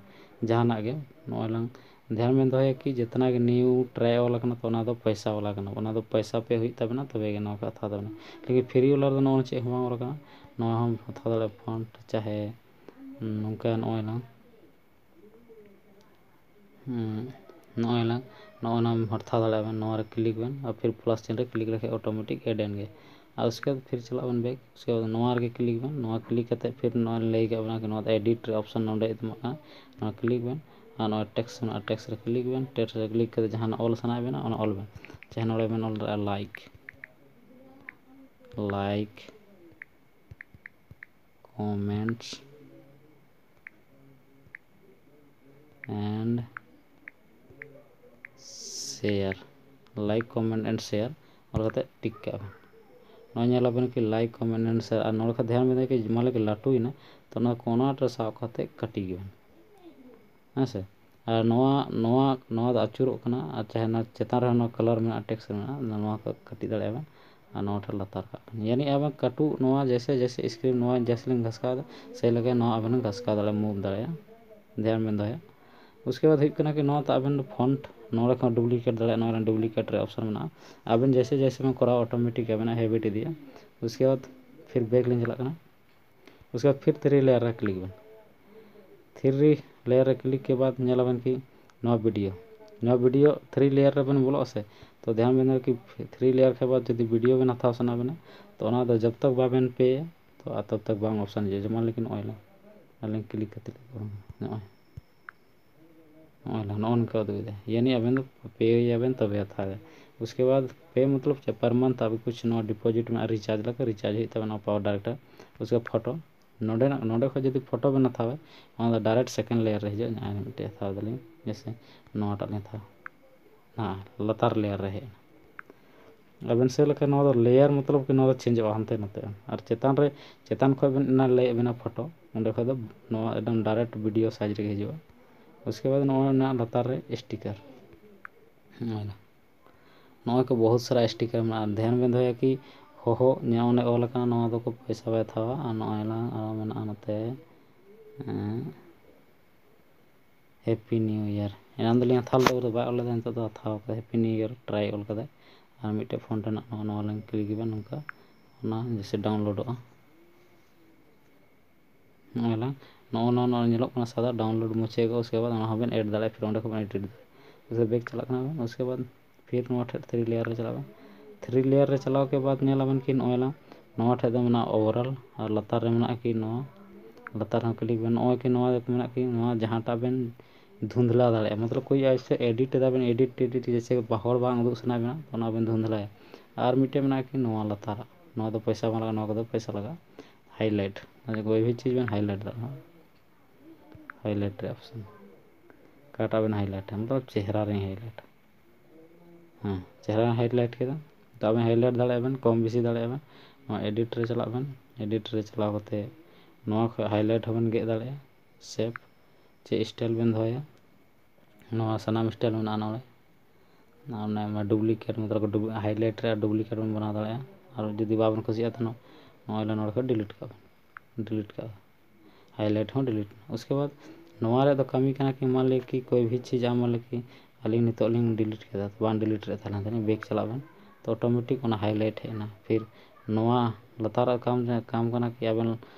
ᱡᱟᱦᱟᱱᱟᱜ ᱜᱮ ᱱᱚᱜᱼᱚᱭ ᱞᱟᱝ ᱫᱷᱮᱭᱟᱱ ᱵᱮᱱ ᱫᱚᱦᱚᱭᱟ ᱠᱤ ᱡᱮᱛᱱᱟ ᱜᱮ new try ᱚᱞ ᱟᱠᱟᱱᱟ, ᱛᱚ ᱚᱱᱟ ᱫᱚ ᱯᱚᱭᱥᱟ ᱵᱟᱞᱟ ᱠᱟᱱᱟ, ᱚᱱᱟ ᱫᱚ ᱯᱚᱭᱥᱟ ᱯᱮ ᱦᱩᱭᱩᱜ ᱛᱟᱵᱮᱱᱟ, ᱛᱚᱵᱮ ᱜᱮ ᱱᱚᱣᱟ ᱠᱚ ᱦᱟᱛᱟᱣ ᱫᱟᱲᱮᱭᱟᱜᱼᱟ᱾ ᱞᱮᱠᱤᱱ free ᱵᱟᱞᱟ ᱨᱮᱫᱚ ᱱᱚᱣᱟ ᱪᱮᱫ ᱦᱚᱸ ᱵᱟᱝ ᱚᱞ ᱟᱠᱟᱱᱟ᱾ ᱱᱚᱣᱟ ᱦᱚᱸ ᱦᱟᱛᱟᱣ ᱫᱟᱲᱮᱭᱟᱜᱼᱟ, font ᱪᱟᱦᱮ ᱱᱚᱝᱠᱟ ᱱᱚᱜᱼᱚᱭ ᱱᱟ ᱦᱩᱸ, ᱱᱚᱜᱼᱚᱭ ᱱᱟ ᱱᱚᱜᱼᱚᱭ ᱱᱟ ᱦᱟᱛᱟᱣ ᱫᱟᱲᱮᱭᱟᱜᱼᱟ ᱵᱮᱱ᱾ ᱱᱚᱣᱟ ᱨᱮ click ᱵᱮᱱ ᱟᱨ ᱯᱷᱤᱨ plus sign ᱨᱮ click ᱞᱮᱠᱷᱟᱱ automatic add ᱮᱱ ᱜᱮ᱾ ᱟᱨ ᱩᱥᱠᱮ ᱵᱟᱫ ᱯᱷᱤᱨ ᱪᱟᱞᱟᱜ ᱵᱮᱱ back, ᱩᱥᱠᱮ ᱵᱟᱫ ᱱᱚᱣᱟ ᱨᱮᱜᱮ click ᱵᱮᱱ᱾ ᱱᱚᱣᱟ click ᱠᱟᱛᱮ ᱯᱷᱤᱨ ᱱᱚᱣᱟ ᱞᱟᱹᱭ ᱠᱟᱜ ᱵᱮᱱᱟ ᱠᱤ ᱱᱚᱣᱟ edit ᱨᱮ option ᱱᱚᱰᱮ ᱮᱢᱚᱜ ᱠᱟᱱᱟ, ᱱᱚᱣᱟ click ᱵᱮᱱ᱾ ᱟᱨ ᱱᱚᱣᱟ text ᱢᱮᱱᱟᱜᱼᱟ, text ᱨᱮ click ᱵᱮᱱ᱾ Text ᱨᱮ click ᱠᱟᱛᱮ ᱡᱟᱦᱟᱱᱟᱜ ᱚᱞ ᱥᱟᱱᱟᱭᱮᱫ ᱵᱮᱱᱟ ᱚᱱᱟ ᱚᱞ ᱵᱮᱱ᱾ ᱪᱟᱦᱮ ᱱᱚᱰᱮ ᱵᱮᱱ ᱚᱞ ᱫᱟᱲᱮᱭᱟᱜᱼᱟ like, like, comments and share, like, comment and share ᱚᱞ ᱠᱟᱛᱮ tick ᱠᱟᱜ ᱵᱮᱱ᱾ ᱱᱚᱣᱟ ᱧᱮᱞ ᱟᱵᱮᱱ ᱠᱤ like, comment and share, ᱟᱨ ᱱᱚᱰᱮ ᱠᱷᱟᱱ ᱫᱷᱮᱭᱟᱱ ᱵᱮᱱ ᱠᱤ ᱢᱟᱱᱮ ᱠᱤ ᱞᱟᱹᱴᱩᱭᱮᱱᱟ, ᱛᱚ ᱱᱚᱣᱟ ᱠᱚᱨᱱᱟᱨ ᱨᱮ ᱥᱟᱵ ᱠᱟᱛᱮ ᱠᱟᱹᱴᱤᱡ ᱵᱮᱱ, ᱦᱮᱸ ᱥᱮ᱾ ᱟᱨ ᱱᱚᱣᱟ ᱱᱚᱣᱟ ᱱᱚᱣᱟ ᱫᱚ ᱟᱹᱪᱩᱨᱚᱜ ᱠᱟᱱᱟ, ᱟᱨ ᱪᱟᱦᱮ ᱱᱚᱣᱟ ᱪᱮᱛᱟᱱ ᱨᱮᱦᱚᱸ ᱱᱚᱣᱟ color ᱢᱮᱱᱟᱜᱼᱟ, text ᱢᱮᱱᱟᱜᱼᱟ, ᱱᱚᱣᱟ ᱠᱚ ᱠᱟᱹᱴᱤᱡ ᱫᱟᱲᱮᱭᱟᱜᱼᱟ ᱵᱮᱱ᱾ ᱟᱨ ᱱᱚᱣᱟ ᱴᱷᱮᱱ ᱞᱟᱛᱟᱨ ᱠᱟᱜ ᱵᱮᱱ, ᱭᱟᱱᱤ ᱟᱵᱮᱱ ᱠᱟᱹᱴᱩᱵ ᱱᱚᱣᱟ ᱡᱮᱭᱥᱮ ᱡᱮᱭᱥᱮ screen ᱱᱚᱣᱟ ᱡᱮᱭᱥᱮ ᱞᱤᱧ ᱜᱷᱟᱥᱠᱟᱣ ᱮᱫᱟ, ᱥᱮᱭ ᱞᱮᱠᱟ ᱱᱚᱣᱟ ᱟᱵᱮᱱ ᱜᱷᱟᱥᱠᱟᱣ ᱫᱟᱲᱮᱭᱟᱜᱼᱟ, move ᱫᱟᱲᱮᱭᱟᱜᱼᱟ, ᱫᱷᱮᱭᱟᱱ ᱵᱮᱱ ᱫᱚᱦᱚᱭᱟ᱾ ᱩᱥᱠᱮ ᱵᱟᱫ ᱦᱩᱭᱩᱜ ᱠᱟᱱᱟ ᱠᱤ ᱱᱚᱣᱟ ᱛᱚ ᱟᱵᱮᱱ ᱫᱚ font ᱱᱚᱰᱮ ᱠᱷᱚᱱ duplicate ᱫᱟᱲᱮᱭᱟᱜᱼᱟ, ᱱᱚᱣᱟ ᱨᱮ duplicate ᱨᱮ option ᱢᱮᱱᱟᱜᱼᱟ᱾ ᱟᱵᱮᱱ ᱡᱮᱭᱥᱮ ᱡᱮᱭᱥᱮ ᱵᱮᱱ ᱠᱚᱨᱟᱣᱟ automatic ᱟᱵᱮᱱᱟᱜ habit ᱤᱫᱤᱜᱼᱟ᱾ ᱩᱥᱠᱮ ᱵᱟᱫ ᱯᱷᱤᱨ back ᱞᱤᱧ ᱪᱟᱞᱟᱜ ᱠᱟᱱᱟ᱾ ᱩᱥᱠᱮ ᱵᱟᱫ ᱯᱷᱤᱨ three layer ᱨᱮ click ᱵᱮᱱ᱾ Three layer ᱨᱮ click ᱠᱮ ᱵᱟᱫ ᱧᱮᱞ ᱟᱵᱮᱱ ᱠᱤ ᱱᱚᱣᱟ video, ᱱᱚᱣᱟ video three layer ᱨᱮᱵᱮᱱ ᱵᱚᱞᱚᱜᱼᱟ ᱥᱮ, ᱛᱚ ᱫᱷᱮᱭᱟᱱ ᱵᱮᱱ ᱫᱚᱦᱚᱭᱟ ᱠᱤ three layer ᱠᱷᱟᱱ ᱵᱟᱫ ᱡᱩᱫᱤ video ᱵᱮᱱ ᱦᱟᱛᱟᱣ ᱥᱟᱱᱟ ᱵᱮᱱᱟ, ᱛᱚ ᱚᱱᱟ ᱫᱚ ᱡᱚᱵ ᱛᱚᱠ ᱵᱟᱵᱮᱱ ᱯᱮᱭᱟ, ᱛᱚ ᱟᱨ ᱛᱚᱵ ᱛᱚᱠ ᱵᱟᱝ option ᱦᱤᱡᱩᱜᱼᱟ᱾ ᱡᱮᱢᱚᱱ ᱞᱮᱠᱤᱱ ᱱᱚᱜᱼᱚᱭ ᱞᱤᱧ, ᱟᱹᱞᱤᱧ click ᱠᱟᱛᱮ ᱱᱚᱜᱼᱚᱭ ᱱᱚᱜᱼᱚᱭ ᱱᱚᱜᱼᱚ ᱱᱚᱝᱠᱟ ᱩᱫᱩᱜ ᱮᱫᱟ, ᱭᱟᱱᱤ ᱟᱵᱮᱱ ᱫᱚ ᱯᱮᱭᱟᱵᱮᱱ ᱛᱚᱵᱮ ᱦᱟᱛᱟᱣ ᱮᱫᱟ᱾ ᱩᱥᱠᱮ ᱵᱟᱫ ᱯᱮ ᱢᱚᱛᱞᱚᱵ ᱪᱮᱫ, per month ᱟᱵᱮᱱ ᱠᱩᱪ ᱱᱚᱣᱟ deposit ᱢᱮᱱᱟᱜᱼᱟ, recharge ᱞᱮᱠᱟ recharge ᱦᱩᱭᱩᱜ ᱛᱟᱵᱮᱱᱟ power direct ᱨᱮ᱾ ᱩᱥᱠᱮ ᱯᱷᱳᱴᱳ ᱱᱚᱰᱮᱱᱟᱜ, ᱱᱚᱰᱮ ᱠᱷᱚᱱ ᱡᱩᱫᱤ ᱯᱷᱳᱴᱳ ᱵᱮᱱ ᱦᱟᱛᱟᱣᱟ, ᱚᱱᱟ ᱫᱚ direct second layer ᱨᱮ ᱦᱤᱡᱩᱜᱼᱟ᱾ ᱱᱚᱜᱼᱚᱭ ᱢᱤᱫᱴᱮᱡ ᱦᱟᱛᱟᱣ ᱫᱟᱞᱤᱧ, ᱡᱮᱭᱥᱮ ᱱᱚᱣᱟᱴᱟᱜ ᱞᱤᱧ ᱦᱟᱛᱟᱣᱟ, ᱦᱮᱸ, ᱞᱟᱛᱟᱨ layer ᱨᱮ ᱦᱮᱡ ᱮᱱᱟ᱾ ᱟᱵᱮᱱ ᱥᱮ ᱞᱮᱠᱟ ᱱᱚᱣᱟ ᱫᱚ layer ᱢᱚᱛᱞᱚᱵ ᱠᱤ ᱱᱚᱣᱟ ᱫᱚ changeᱚᱜᱼᱟ ᱦᱟᱱᱛᱮ ᱱᱟᱛᱮ᱾ ᱟᱨ ᱪᱮᱛᱟᱱ ᱨᱮ, ᱪᱮᱛᱟᱱ ᱠᱷᱚᱱ ᱵᱮᱱ ᱮᱱᱟ ᱞᱟᱹᱭᱮᱫ ᱵᱮᱱᱟ ᱯᱷᱳᱴᱳ, ᱚᱸᱰᱮ ᱠᱷᱚᱱ ᱫᱚ ᱱᱚᱣᱟ ᱮᱠᱫᱚᱢ direct video size ᱨᱮᱜᱮ ᱦᱤᱡᱩᱜᱼᱟ᱾ ᱩᱥᱠᱮ ᱵᱟᱫ ᱱᱚᱜᱼᱚᱭ ᱚᱱᱟ ᱞᱟᱛᱟᱨ ᱨᱮ sticker, ᱱᱚᱜᱼᱚᱭ ᱱᱟ, ᱱᱚᱜᱼᱚᱭ ᱠᱚ ᱵᱚᱦᱩᱛ ᱥᱟᱨᱟ sticker ᱢᱮᱱᱟᱜᱼᱟ᱾ ᱫᱷᱮᱭᱟᱱ ᱵᱮᱱ ᱫᱚᱦᱚᱭᱟ ᱠᱤ ᱦᱚᱦᱚ ᱱᱚᱜᱼᱚᱭ ᱚᱞ ᱟᱠᱟᱱᱟ, ᱱᱚᱣᱟ ᱫᱚᱠᱚ ᱯᱚᱭᱥᱟ ᱵᱟᱭ ᱦᱟᱛᱟᱣᱟ᱾ ᱟᱨ ᱱᱚᱜᱼᱚᱭ ᱞᱟᱝ ᱟᱨᱚ ᱢᱮᱱᱟᱜᱼᱟ ᱱᱚᱛᱮ, ᱮᱸ, Happy New Year᱾ ᱮᱱᱟᱱ ᱫᱚᱞᱤᱧ ᱦᱟᱛᱷᱟᱣ ᱞᱮᱫᱟ, ᱩᱱ ᱫᱚ ᱵᱟᱭ ᱚᱞ ᱞᱮᱫᱟ, ᱱᱤᱛᱚᱜ ᱫᱚ ᱦᱟᱛᱷᱟᱣ ᱠᱟᱫᱟᱭ, ᱦᱮᱯᱤ ᱱᱤᱭᱩ ᱤᱭᱟᱨ ᱴᱨᱟᱭ ᱚᱞ ᱠᱟᱫᱟᱭ᱾ ᱟᱨ ᱢᱤᱫᱴᱮᱡ ᱯᱷᱳᱱ ᱨᱮᱱᱟᱜ ᱱᱚᱜᱼᱚ ᱱᱚᱣᱟ ᱞᱤᱧ ᱠᱞᱤᱠ ᱮᱫᱟ ᱱᱚᱝᱠᱟ, ᱚᱱᱟ ᱡᱮᱭᱥᱮ ᱰᱟᱣᱩᱱᱞᱳᱰᱚᱜᱼᱟ᱾ ᱱᱚᱜᱼᱚᱭ ᱞᱟᱝ, ᱱᱚᱜᱼᱚ ᱱᱚᱣᱟ, ᱱᱚᱣᱟ ᱧᱮᱞᱚᱜ ᱠᱟᱱᱟ ᱥᱟᱫᱟ ᱰᱟᱣᱩᱱᱞᱳᱰ ᱢᱩᱪᱷᱟᱹᱣ ᱠᱚᱜᱼᱟ, ᱩᱥᱠᱮ ᱵᱟᱫ ᱚᱱᱟ ᱦᱚᱸᱵᱮᱱ ᱮᱰ ᱫᱟᱲᱮᱭᱟᱜᱼᱟ, ᱯᱷᱤᱨ ᱚᱸᱰᱮ ᱠᱷᱚᱱ ᱵᱮᱱ ᱮᱰᱤᱴ ᱫᱟᱲᱮᱭᱟᱜᱼᱟ᱾ ᱩᱥᱠᱮ ᱵᱮᱠ ᱪᱟᱞᱟᱜ ᱠᱟᱱᱟ ᱵᱮᱱ, ᱩᱥᱠᱮ ᱵᱟᱫ ᱯᱷᱤᱨ ᱱᱚᱣᱟ ᱴᱷᱮᱱ ᱛᱷᱨᱤ ᱞᱮᱭᱟᱨ ᱨᱮ ᱪᱟᱞᱟᱜ ᱵᱮᱱ᱾ ᱛᱷᱨᱤ ᱞᱮᱭᱟᱨ ᱨᱮ ᱪᱟᱞᱟᱣ ᱠᱮ ᱵᱟᱫ ᱧᱮᱞ ᱟᱵᱮᱱ ᱠᱤ ᱱᱚᱜᱼᱚᱭ ᱞᱟᱝ, ᱱᱚᱣᱟ ᱴᱷᱮᱱ ᱫᱚ ᱢᱮᱱᱟᱜᱼᱟ ᱳᱵᱷᱟᱨᱚᱞ, ᱟᱨ ᱞᱟᱛᱟᱨ ᱨᱮ ᱢᱮᱱᱟᱜᱼᱟ ᱠᱤ ᱱᱚᱣᱟ, ᱞᱟᱛᱟᱨ ᱦᱚᱸ ᱠᱞᱤᱠ ᱵᱮᱱ, ᱱᱚᱜᱼᱚᱭ ᱠᱤ ᱱᱚᱣᱟ ᱢᱮᱱᱟᱜᱼᱟ ᱠᱤ ᱱᱚᱣᱟ ᱡᱟᱦᱟᱸᱴᱟᱜ ᱵᱮᱱ ᱫᱷᱩᱱᱫᱷᱞᱟ ᱫᱟᱲᱮᱭᱟᱜᱼᱟ, ᱢᱚᱛᱞᱚᱵ ᱠᱳᱭ ᱮᱥᱮ ᱮᱰᱤᱴ ᱮᱫᱟ ᱵᱮᱱ, ᱮᱰᱤᱴ ᱴᱮᱰᱤᱴ ᱡᱮᱭᱥᱮ ᱦᱚᱲ ᱵᱟᱝ ᱩᱫᱩᱜ ᱥᱟᱱᱟᱭᱮᱫ ᱵᱮᱱᱟ, ᱚᱱᱟ ᱵᱮᱱ ᱫᱷᱩᱱᱫᱷᱞᱟᱭᱟ᱾ ᱟᱨ ᱢᱤᱫᱴᱮᱱ ᱢᱮᱱᱟᱜᱼᱟ ᱠᱤ ᱱᱚᱣᱟ ᱞᱟᱛᱟᱨᱟᱜ, ᱱᱚᱣᱟ ᱫᱚ ᱯᱚᱭᱥᱟ ᱵᱟᱝ ᱞᱟᱜᱟᱜᱼᱟ, ᱱᱚᱣᱟ ᱠᱚᱫᱚ ᱯᱚᱭᱥᱟ ᱞᱟᱜᱟᱜᱼᱟ, ᱦᱟᱭᱞᱟᱭᱤᱴ, ᱢᱟᱱᱮ ᱠᱳᱭ ᱵᱷᱤ ᱪᱤᱡᱽ ᱵᱮᱱ ᱦᱟᱭᱞᱟᱭᱤᱴ ᱫᱟᱲᱮᱭᱟᱜᱼᱟ᱾ ᱦᱟᱭᱞᱟᱭᱤᱴ ᱨᱮ ᱚᱯᱥᱮᱱ, ᱚᱠᱟᱴᱟᱜ ᱵᱮᱱ ᱦᱟᱭᱞᱟᱭᱤᱴᱟ, ᱢᱚᱛᱞᱚᱵ ᱪᱮᱦᱨᱟ ᱨᱮᱧ ᱦᱟᱭᱞᱟᱭᱤᱴᱟ᱾ ᱦᱮᱸ, ᱪᱮᱦᱨᱟ ᱦᱟᱭᱞᱟᱭᱤᱴ ᱠᱮᱫᱟ᱾ ᱛᱚ ᱟᱵᱮᱱ ᱦᱟᱭᱞᱟᱭᱤᱴ ᱫᱟᱲᱮᱭᱟᱜᱼᱟ ᱵᱮᱱ, ᱠᱚᱢ ᱵᱮᱥᱤ ᱫᱟᱲᱮᱭᱟᱜᱼᱟ ᱵᱮᱱ᱾ ᱱᱚᱣᱟ ᱮᱰᱤᱴ ᱨᱮ ᱪᱟᱞᱟᱜ ᱵᱮᱱ, ᱮᱰᱤᱴ ᱨᱮ ᱪᱟᱞᱟᱣ ᱠᱟᱛᱮ ᱱᱚᱣᱟ ᱠᱷᱚᱱ ᱦᱟᱭᱞᱟᱭᱤᱴ ᱦᱚᱸᱵᱮᱱ ᱜᱮᱫ ᱫᱟᱲᱮᱭᱟᱜᱼᱟ᱾ ᱥᱮᱯ ᱪᱮᱫ ᱥᱴᱟᱭᱤᱞ ᱵᱮᱱ ᱫᱚᱦᱚᱭᱟ, ᱱᱚᱣᱟ ᱥᱟᱱᱟᱢ ᱥᱴᱟᱭᱤᱞ ᱢᱮᱱᱟᱜᱼᱟ ᱱᱚᱰᱮ᱾ ᱟᱨ ᱚᱱᱮ ᱰᱩᱯᱞᱤᱠᱮᱴ, ᱢᱚᱛᱞᱚᱵ ᱰᱩᱵ-, ᱦᱟᱭᱞᱟᱭᱤᱴ ᱨᱮ ᱰᱩᱯᱞᱤᱠᱮᱴ ᱵᱚᱱ ᱵᱮᱱᱟᱣ ᱫᱟᱲᱮᱭᱟᱜᱼᱟ᱾ ᱟᱨ ᱡᱩᱫᱤ ᱵᱟᱵᱚᱱ ᱠᱩᱥᱤᱭᱟᱜᱼᱟ, ᱛᱟᱦᱞᱮ ᱱᱚᱜᱼᱚᱭ ᱱᱚᱰᱮ ᱠᱷᱚᱱ ᱰᱤᱞᱤᱴ ᱠᱟᱜ ᱵᱮᱱ, ᱰᱤᱞᱤᱴ ᱠᱟᱜ ᱵᱮᱱ᱾ ᱦᱟᱭᱞᱟᱭᱤᱴ ᱦᱚᱸ ᱰᱤᱞᱤᱴ᱾ ᱩᱥᱠᱮ ᱵᱟᱫ ᱱᱚᱣᱟ ᱨᱮᱭᱟᱜ ᱫᱚ ᱠᱟᱹᱢᱤ ᱠᱟᱱᱟ ᱠᱤ, ᱢᱟᱱ ᱞᱤᱭᱟ ᱠᱤ ᱠᱳᱭ ᱵᱷᱤ ᱪᱤᱡᱽ ᱟᱢ, ᱢᱟᱱ ᱞᱤᱭᱟ ᱠᱤ ᱟᱹᱞᱤᱧ ᱱᱤᱛᱚᱜ ᱞᱤᱧ ᱰᱤᱞᱤᱴ ᱠᱮᱫᱟ, ᱵᱟᱝ ᱰᱤᱞᱤᱴ ᱨᱮ ᱛᱟᱦᱮᱸ ᱞᱮᱱ ᱛᱟᱹᱞᱤᱧ, ᱵᱮᱠ ᱪᱟᱞᱟᱜ ᱵᱮᱱ᱾ ᱛᱚ ᱚᱴᱳᱢᱮᱴᱤᱠ ᱚᱱᱟ ᱦᱟᱭᱞᱟᱭᱤᱴ ᱦᱮᱡ ᱮᱱᱟ᱾ ᱯᱷᱤᱨ ᱱᱚᱣᱟ ᱞᱟᱛᱟᱨᱟᱜ ᱠᱟᱢ, ᱠᱟᱢ ᱠᱟᱱᱟ ᱠᱤ ᱟᱵᱮᱱ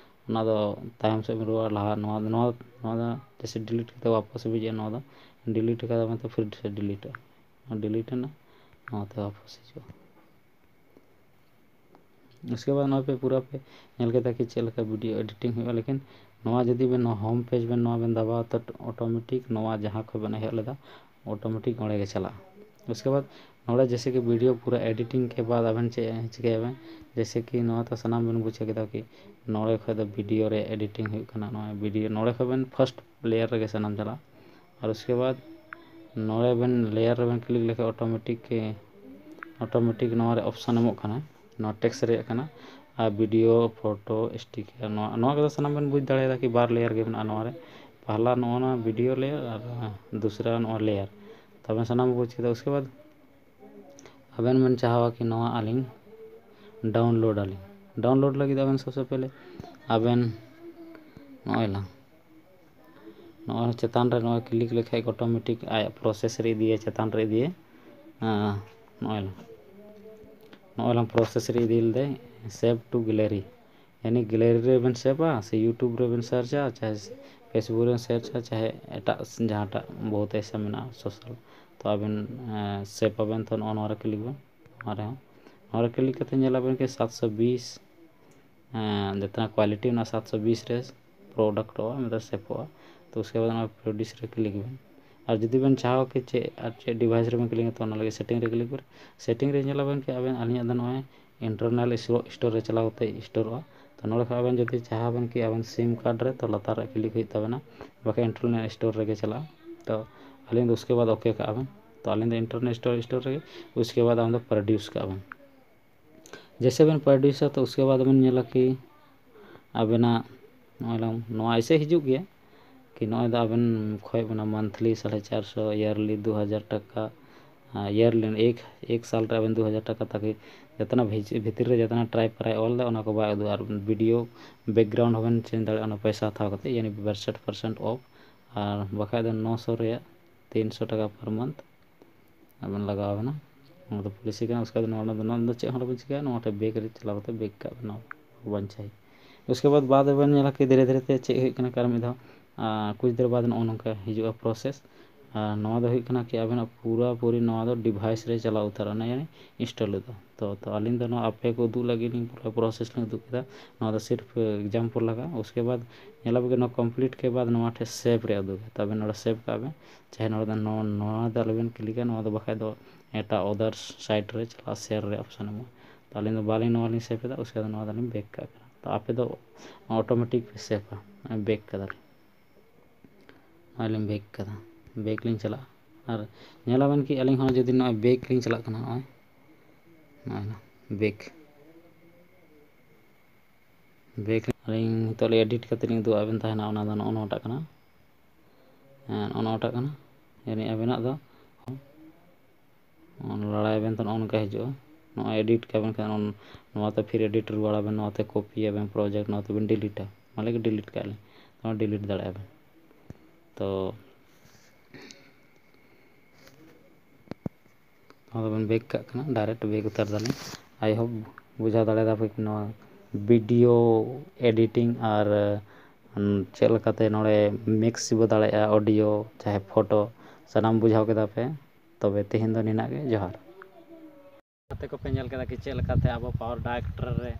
ᱚᱱᱟ ᱫᱚ ᱛᱟᱭᱚᱢ ᱥᱮᱫ ᱵᱮᱱ ᱨᱩᱣᱟᱹᱲᱟ, ᱞᱟᱦᱟ ᱱᱚᱣᱟ, ᱱᱚᱣᱟ, ᱱᱚᱣᱟ ᱫᱚ ᱡᱮᱭᱥᱮ ᱰᱤᱞᱤᱴ ᱠᱟᱛᱮ ᱣᱟᱯᱚᱥ ᱵᱩᱡᱷᱟᱹᱜᱼᱟ, ᱱᱚᱣᱟ ᱫᱚ ᱰᱤᱞᱤᱴ ᱠᱟᱫᱟ ᱢᱮᱱᱛᱮ ᱯᱷᱤᱨ ᱥᱮ ᱰᱤᱞᱤᱴᱚᱜᱼᱟ, ᱰᱤᱞᱤᱴ ᱮᱱᱟ, ᱱᱚᱣᱟᱛᱮ ᱣᱟᱯᱚᱥ ᱦᱤᱡᱩᱜᱼᱟ᱾ ᱩᱥᱠᱮ ᱵᱟᱫ ᱱᱚᱣᱟ ᱯᱮ ᱯᱩᱨᱟᱹ ᱯᱮ ᱧᱮᱞ ᱠᱮᱫᱟ ᱠᱤ ᱪᱮᱫ ᱞᱮᱠᱟ ᱵᱷᱤᱰᱤᱭᱳ ᱮᱰᱤᱴᱤᱝ ᱦᱩᱭᱩᱜᱼᱟ, ᱞᱮᱠᱤᱱ ᱱᱚᱣᱟ ᱡᱩᱫᱤ ᱵᱮᱱ, ᱱᱚᱣᱟ ᱦᱳᱢ ᱯᱮᱡᱽ ᱵᱮᱱ ᱱᱚᱣᱟ ᱵᱮᱱ ᱫᱟᱵᱟᱣᱟ, ᱛᱚ ᱚᱴᱳᱢᱮᱴᱤᱠ ᱱᱚᱣᱟ ᱡᱟᱦᱟᱸ ᱠᱷᱚᱱ ᱵᱮᱱ ᱮᱦᱚᱵ ᱞᱮᱫᱟ, ᱚᱴᱳᱢᱮᱴᱤᱠ ᱚᱸᱰᱮ ᱜᱮ ᱪᱟᱞᱟᱜᱼᱟ᱾ ᱩᱥᱠᱮ ᱵᱟᱫ ᱱᱚᱰᱮ ᱡᱮᱭᱥᱮ ᱠᱤ ᱵᱷᱤᱰᱤᱭᱳ ᱯᱩᱨᱟᱹ ᱮᱰᱤᱴᱤᱝ ᱠᱮ ᱵᱟᱫ ᱟᱵᱮᱱ ᱪᱮᱫ ᱪᱤᱠᱟᱹᱭᱟᱵᱮᱱ, ᱡᱮᱭᱥᱮ ᱠᱤ ᱱᱚᱣᱟ ᱛᱚ ᱥᱟᱱᱟᱢ ᱵᱮᱱ ᱵᱩᱡᱷᱟᱹᱣ ᱠᱮᱫᱟ ᱠᱤ ᱱᱚᱰᱮ ᱠᱷᱚᱱ ᱫᱚ ᱵᱷᱤᱰᱤᱭᱳ ᱨᱮ ᱮᱰᱤᱴᱤᱝ ᱦᱩᱭᱩᱜ ᱠᱟᱱᱟ, ᱱᱚᱣᱟ ᱵᱷᱤᱰᱤᱭᱳ ᱱᱚᱰᱮ ᱠᱷᱚᱱ ᱵᱮᱱ ᱯᱷᱟᱥᱴ ᱞᱮᱭᱟᱨ ᱨᱮᱜᱮ ᱥᱟᱱᱟᱢ ᱪᱟᱞᱟᱜᱼᱟ᱾ ᱟᱨ ᱩᱥᱠᱮ ᱵᱟᱫ ᱱᱚᱰᱮ ᱵᱮᱱ ᱞᱮᱭᱟᱨ ᱨᱮᱵᱮᱱ ᱠᱞᱤᱠ ᱞᱮᱠᱷᱟᱱ ᱚᱴᱳᱢᱮᱴᱤᱠ, ᱚᱴᱳᱢᱮᱴᱤᱠ ᱱᱚᱣᱟ ᱨᱮ ᱚᱯᱥᱟᱱ ᱮᱢᱚᱜ ᱠᱟᱱᱟ, ᱱᱚᱣᱟ ᱴᱮᱠᱥ ᱨᱮᱭᱟᱜ ᱠᱟᱱᱟ᱾ ᱟᱨ ᱵᱷᱤᱰᱤᱭᱳ, ᱯᱷᱳᱴᱳ, ᱥᱴᱤᱠᱟᱨ, ᱱᱚᱣᱟ, ᱱᱚᱣᱟ ᱠᱚᱫᱚ ᱥᱟᱱᱟᱢ ᱵᱮᱱ ᱵᱩᱡᱽ ᱫᱟᱲᱮᱭᱟᱫᱟ ᱠᱤ ᱵᱟᱨ ᱞᱮᱭᱟᱨ ᱜᱮ ᱢᱮᱱᱟᱜᱼᱟ ᱱᱚᱣᱟ ᱨᱮ᱾ ᱯᱟᱦᱞᱟ ᱱᱚᱜᱼᱚ ᱱᱚᱣᱟ ᱵᱷᱤᱰᱤᱭᱳ ᱞᱮᱭᱟᱨ ᱟᱨ ᱫᱩᱥᱨᱟ ᱱᱚᱣᱟ ᱞᱮᱭᱟᱨ᱾ ᱛᱚᱵᱮ ᱥᱟᱱᱟᱢ ᱵᱩᱡᱽ ᱠᱮᱫᱟ᱾ ᱩᱥᱠᱮ ᱵᱟᱫ ᱟᱵᱮᱱ ᱵᱮᱱ ᱪᱟᱦᱟᱣᱟ ᱠᱤ ᱱᱚᱣᱟ ᱟᱹᱞᱤᱧ ᱰᱟᱣᱩᱱᱞᱳᱰ ᱟᱹᱞᱤᱧ, ᱰᱟᱣᱩᱱᱞᱳᱰ ᱞᱟᱹᱜᱤᱫ ᱟᱵᱮᱱ ᱥᱚᱵᱥᱮ ᱯᱮᱦᱞᱮ ᱟᱵᱮᱱ ᱱᱚᱜᱼᱚᱭ ᱞᱟᱝ ᱱᱚᱜᱼᱚᱭ ᱪᱮᱛᱟᱱ ᱨᱮ ᱱᱚᱜᱼᱚᱭ click ᱞᱮᱠᱷᱟᱡ automatic ᱟᱭᱟᱜ process ᱨᱮ ᱤᱫᱤᱭᱟ, ᱪᱮᱛᱟᱱ ᱨᱮ ᱤᱫᱤᱭᱟ᱾ ᱱᱚᱜᱼᱚᱭ ᱱᱚᱜᱼᱚᱭ ᱞᱟᱝ process ᱨᱮ ᱤᱫᱤ ᱞᱮᱫᱟᱭ, save to gallery᱾ ᱭᱟᱱᱤ gallery ᱨᱮᱵᱮᱱ saveᱟ ᱥᱮ YouTube ᱨᱮᱵᱮᱱ searchᱟ, ᱪᱟᱦᱮ Facebook ᱨᱮᱵᱮᱱ searchᱟ, ᱪᱟᱦᱮ ᱮᱴᱟᱜ ᱡᱟᱦᱟᱸᱴᱟᱜ ᱵᱚᱦᱩᱛ ᱮᱭᱥᱟ ᱢᱮᱱᱟᱜᱼᱟ social, ᱛᱚ ᱟᱵᱮᱱ save ᱟᱵᱮᱱ᱾ ᱛᱚ ᱱᱚᱜᱼᱚ ᱱᱚᱣᱟ ᱨᱮ click ᱵᱮᱱ, ᱱᱚᱣᱟ ᱨᱮᱦᱚᱸ, ᱱᱚᱣᱟ ᱨᱮ click ᱠᱟᱛᱮ ᱧᱮᱞ ᱟᱵᱮᱱ ᱠᱤ ᱥᱟᱛᱥᱚ ᱵᱤᱥ ᱡᱟᱛᱮᱱᱟᱜ quality ᱚᱱᱟ ᱥᱟᱛᱥᱚ ᱵᱤᱥ ᱨᱮ productᱚᱜᱼᱟ, ᱢᱚᱛᱞᱚᱵ saveᱚᱜᱼᱟ᱾ ᱛᱚ ᱩᱥᱠᱮ ᱵᱟᱫᱽ ᱚᱱᱟ produce ᱨᱮ click ᱵᱮᱱ᱾ ᱟᱨ ᱡᱩᱫᱤ ᱵᱮᱱ ᱪᱟᱦᱟᱣ ᱠᱤ ᱪᱮᱫ ᱟᱨ ᱪᱮᱫ device ᱨᱮᱵᱮᱱ clickᱟ, ᱛᱚ ᱚᱱᱟ ᱞᱟᱹᱜᱤᱫ setting ᱨᱮ click ᱵᱮᱱ᱾ Setting ᱨᱮ ᱧᱮᱞ ᱟᱵᱮᱱ ᱠᱤ ᱟᱵᱮᱱ, ᱟᱹᱞᱤᱧᱟᱜ ᱫᱚ ᱱᱚᱜᱼᱚᱭ internal store ᱨᱮ ᱪᱟᱞᱟᱣ ᱠᱟᱛᱮ storeᱚᱜᱼᱟ᱾ ᱛᱚ ᱱᱚᱰᱮ ᱠᱷᱚᱱ ᱟᱵᱮᱱ ᱡᱩᱫᱤ ᱪᱟᱦᱟᱣ ᱵᱮᱱ ᱠᱤ ᱟᱵᱮᱱ SIM card ᱨᱮ, ᱛᱚ ᱞᱟᱛᱟᱨ ᱨᱮ click ᱦᱩᱭᱩᱜ ᱛᱟᱵᱮᱱᱟ, ᱵᱟᱠᱷᱟᱱ internal store ᱨᱮᱜᱮ ᱪᱟᱞᱟᱜᱼᱟ᱾ ᱛᱚ ᱟᱹᱞᱤᱧ ᱫᱚ ᱩᱥᱠᱮ ᱵᱟᱫᱽ OK ᱠᱟᱜᱼᱟ ᱵᱮᱱ᱾ ᱛᱚ ᱟᱹᱞᱤᱧ ᱫᱚ internal store, store ᱨᱮᱜᱮ, ᱩᱥᱠᱮ ᱵᱟᱫᱽ ᱟᱵᱮᱱ ᱫᱚ produce ᱠᱟᱜᱼᱟ ᱵᱮᱱ᱾ ᱡᱮᱭᱥᱮ ᱵᱮᱱ produceᱟ, ᱛᱚ ᱩᱥᱠᱮ ᱵᱟᱫᱽ ᱵᱮᱱ ᱧᱮᱞᱟ ᱠᱤ ᱟᱵᱮᱱᱟᱜ ᱱᱚᱜᱼᱚᱭ ᱞᱟᱝ, ᱱᱚᱣᱟ ᱮᱭᱥᱮ ᱦᱤᱡᱩᱜ ᱜᱮᱭᱟ ᱠᱤ ᱱᱚᱜᱼᱚᱭ ᱫᱚ ᱟᱵᱮᱱ ᱠᱷᱚᱡ ᱵᱮᱱᱟ monthly ᱥᱟᱲᱮ ᱪᱟᱨᱥᱚ, yearly ᱫᱩ ᱦᱟᱡᱟᱨ ᱴᱟᱠᱟ, ᱟᱨ yearly ᱮᱠ, ᱮᱠ ᱥᱟᱞ ᱨᱮ ᱟᱵᱮᱱ ᱫᱩ ᱦᱟᱡᱟᱨ ᱴᱟᱠᱟ ᱛᱟᱠᱤ ᱡᱚᱛᱚᱱᱟᱜ ᱵᱷᱤᱡ-, ᱵᱷᱤᱛᱤᱨ ᱨᱮ ᱡᱚᱛᱚᱱᱟᱜ type ᱠᱚᱨᱟᱭ ᱚᱞ ᱫᱟ, ᱚᱱᱟ ᱠᱚ ᱵᱟᱭ ᱩᱫᱩᱜᱼᱟ᱾ ᱟᱨ video background ᱦᱚᱸᱵᱮᱱ change ᱫᱟᱲᱮᱭᱟᱜᱼᱟ ᱚᱱᱟ ᱯᱚᱭᱥᱟ ᱦᱟᱛᱟᱣ ᱠᱟᱛᱮ, ᱭᱟᱱᱤ ᱵᱟᱨᱥᱚᱴ percent off, ᱟᱨ ᱵᱟᱠᱷᱟᱡ ᱫᱚ ᱱᱚᱥᱚ ᱨᱮᱭᱟᱜ ᱛᱤᱱᱥᱚ ᱴᱟᱠᱟ per month ᱟᱵᱮᱱ ᱞᱟᱜᱟᱣ ᱟᱵᱮᱱᱟ᱾ ᱱᱚᱣᱟ ᱫᱚ policy ᱠᱟᱱᱟ᱾ ᱩᱥᱠᱮ ᱵᱟᱫᱽ ᱱᱚᱣᱟ ᱫᱚ, ᱱᱚᱣᱟ ᱫᱚ ᱪᱮᱫ ᱦᱚᱸ ᱟᱞᱚᱵᱮᱱ ᱪᱤᱠᱟᱹᱭᱟ, ᱱᱚᱣᱟ ᱴᱷᱮᱱ back ᱨᱮ ᱪᱟᱞᱟᱣ ᱠᱟᱛᱮ back ᱠᱟᱜ ᱵᱮᱱ, ᱱᱚᱣᱟ ᱵᱟᱧᱪᱟᱣ᱾ ᱩᱥᱠᱮ ᱵᱟᱫᱽ, ᱵᱟᱫᱽ ᱨᱮᱵᱮᱱ ᱧᱮᱞᱟ ᱠᱤ ᱫᱷᱤᱨᱮ ᱫᱷᱤᱨᱮ ᱛᱮ ᱪᱮᱫ ᱦᱩᱭᱩᱜ ᱠᱟᱱᱟ, ᱠᱟᱨᱚᱱ ᱢᱤᱫ ᱫᱷᱟᱣ, ᱟᱨ, ᱠᱩᱪ ᱫᱮᱨ ᱵᱟᱫᱽ ᱱᱚᱜᱼᱚ ᱱᱚᱝᱠᱟ ᱦᱤᱡᱩᱜᱼᱟ process᱾ ᱟᱨ ᱱᱚᱣᱟ ᱫᱚ ᱦᱩᱭᱩᱜ ᱠᱟᱱᱟ ᱠᱤ ᱟᱵᱮᱱᱟᱜ ᱯᱩᱨᱟᱹ ᱯᱩᱨᱤ ᱱᱚᱣᱟ ᱫᱚ device ᱨᱮ ᱪᱟᱞᱟᱣ ᱩᱛᱟᱹᱨᱚᱜᱼᱟ, ᱭᱟᱱᱤ install ᱩᱛᱟᱹᱨ᱾ ᱛᱚ, ᱛᱚ ᱟᱹᱞᱤᱧ ᱫᱚ ᱱᱚᱣᱟ ᱟᱯᱮ ᱠᱚ ᱩᱫᱩᱜ ᱞᱟᱹᱜᱤᱫ ᱞᱤᱧ ᱯᱩᱨᱟᱹ process ᱞᱤᱧ ᱩᱫᱩᱜ ᱠᱮᱫᱟ᱾ ᱱᱚᱣᱟ ᱫᱚ ᱥᱤᱨᱯ example ᱞᱟᱜᱟᱜᱼᱟ᱾ ᱩᱥᱠᱮ ᱵᱟᱫᱽ ᱧᱮᱞᱟᱵᱮᱱ ᱠᱤ ᱱᱚᱣᱟ complete ᱠᱮ ᱵᱟᱫᱽ ᱱᱚᱣᱟ ᱴᱷᱮᱱ save ᱨᱮ ᱩᱫᱩᱜᱟ᱾ ᱛᱚ ᱟᱵᱮᱱ ᱱᱚᱰᱮ save ᱠᱟᱜ ᱵᱮᱱ᱾ ᱪᱟᱦᱮ ᱱᱚᱰᱮ ᱫᱚ ᱱᱚᱣᱟ, ᱱᱚᱣᱟ ᱫᱚ ᱟᱞᱚᱵᱮᱱ clickᱟ, ᱱᱚᱣᱟ ᱫᱚ ᱵᱟᱠᱷᱟᱡ ᱫᱚ ᱮᱴᱟᱜ other site ᱨᱮ ᱪᱟᱞᱟᱜᱼᱟ, share ᱨᱮ option ᱮᱢᱚᱜᱼᱟ᱾ ᱛᱚ ᱟᱹᱞᱤᱧ ᱫᱚ ᱵᱟᱹᱞᱤᱧ, ᱱᱚᱣᱟ ᱞᱤᱧ save ᱮᱫᱟ, ᱩᱥᱠᱮ ᱵᱟᱫᱽ ᱱᱚᱣᱟ ᱫᱚᱞᱤᱧ back ᱠᱟᱜ ᱠᱟᱱᱟ᱾ ᱛᱚ ᱟᱯᱮ ᱫᱚ automatic ᱯᱮ saveᱟ, back ᱠᱟᱫᱟᱞᱤᱧ, ᱱᱚᱣᱟ ᱞᱤᱧ back ᱠᱟᱫᱟ, back ᱞᱤᱧ ᱪᱟᱞᱟᱜᱼᱟ᱾ ᱟᱨ ᱧᱮᱞᱟᱵᱮᱱ ᱠᱤ ᱟᱹᱞᱤᱧ ᱦᱚᱸ ᱡᱩᱫᱤ ᱱᱚᱜᱼᱚᱭ back ᱞᱤᱧ ᱪᱟᱞᱟᱜ ᱠᱟᱱᱟ, ᱱᱚᱜᱼᱚᱭ, ᱱᱚᱜᱼᱚᱭ ᱱᱟ, back, back ᱟᱹᱞᱤᱧ ᱱᱤᱛᱚᱜ ᱞᱤᱧ edit ᱠᱟᱛᱮ ᱞᱤᱧ ᱩᱫᱩᱜ ᱟᱵᱮᱱ ᱛᱟᱦᱮᱱᱟ, ᱚᱱᱟ ᱫᱚ ᱱᱚᱜᱼᱚ ᱱᱚᱣᱟᱴᱟᱜ ᱠᱟᱱᱟ᱾ ᱦᱮᱸ, ᱱᱚᱜᱼᱚ ᱱᱚᱣᱟᱴᱟᱜ ᱠᱟᱱᱟ, ᱡᱟᱹᱱᱤᱡ ᱟᱵᱮᱱᱟᱜ ᱫᱚ ᱞᱟᱲᱟᱭ ᱵᱮᱱ ᱛᱚ ᱱᱚᱜᱼᱚ ᱱᱚᱝᱠᱟ ᱦᱤᱡᱩᱜᱼᱟ᱾ ᱱᱚᱜᱼᱚᱭ edit ᱠᱟᱜ ᱵᱮᱱ ᱠᱷᱟᱱ ᱱᱚᱜᱼᱚ ᱱᱚᱣᱟ ᱛᱮ ᱯᱷᱤᱨ edit ᱨᱩᱣᱟᱹᱲ ᱟᱵᱮᱱ, ᱱᱚᱣᱟ ᱛᱮ copy ᱟᱵᱮᱱ project, ᱱᱚᱣᱟ ᱛᱮᱵᱮᱱ deleteᱟ᱾ ᱢᱟᱱᱮ ᱠᱤ delete ᱠᱟᱜ ᱞᱤᱧ, ᱱᱚᱣᱟ delete ᱫᱟᱲᱮᱭᱟᱜᱼᱟ ᱵᱮᱱ᱾ ᱛᱚ ᱱᱚᱣᱟ ᱫᱚᱵᱚᱱ ᱵᱮᱠ ᱠᱟᱜ ᱠᱟᱱᱟ, ᱰᱟᱭᱨᱮᱠᱴ ᱵᱮᱠ ᱩᱛᱟᱹᱨ ᱫᱟᱞᱤᱧ᱾ ᱟᱭ ᱦᱳᱯ ᱵᱩᱡᱷᱟᱹᱣ ᱫᱟᱲᱮᱭᱟᱫᱟ ᱯᱮ ᱱᱚᱣᱟ ᱵᱷᱤᱰᱤᱭᱳ ᱮᱰᱤᱴᱤᱝ ᱟᱨ ᱪᱮᱫ ᱞᱮᱠᱟᱛᱮ ᱱᱚᱰᱮ ᱢᱤᱠᱥ ᱵᱚ ᱫᱟᱲᱮᱭᱟᱜᱼᱟ, ᱚᱰᱤᱭᱳ ᱪᱟᱦᱮ ᱯᱷᱳᱴᱳ, ᱥᱟᱱᱟᱢ ᱵᱩᱡᱷᱟᱹᱣ ᱠᱮᱫᱟ ᱯᱮ᱾ ᱛᱚᱵᱮ ᱛᱮᱦᱮᱧ ᱫᱚ ᱱᱤᱱᱟᱹᱜ ᱜᱮ, ᱡᱚᱦᱟᱨ᱾ ᱜᱟᱛᱮ ᱠᱚᱯᱮ ᱧᱮᱞ ᱠᱮᱫᱟ ᱠᱤ ᱪᱮᱫ ᱞᱮᱠᱟᱛᱮ ᱟᱵᱚ ᱯᱟᱣᱟᱨ ᱰᱟᱭᱨᱮᱠᱴᱚᱨ ᱨᱮ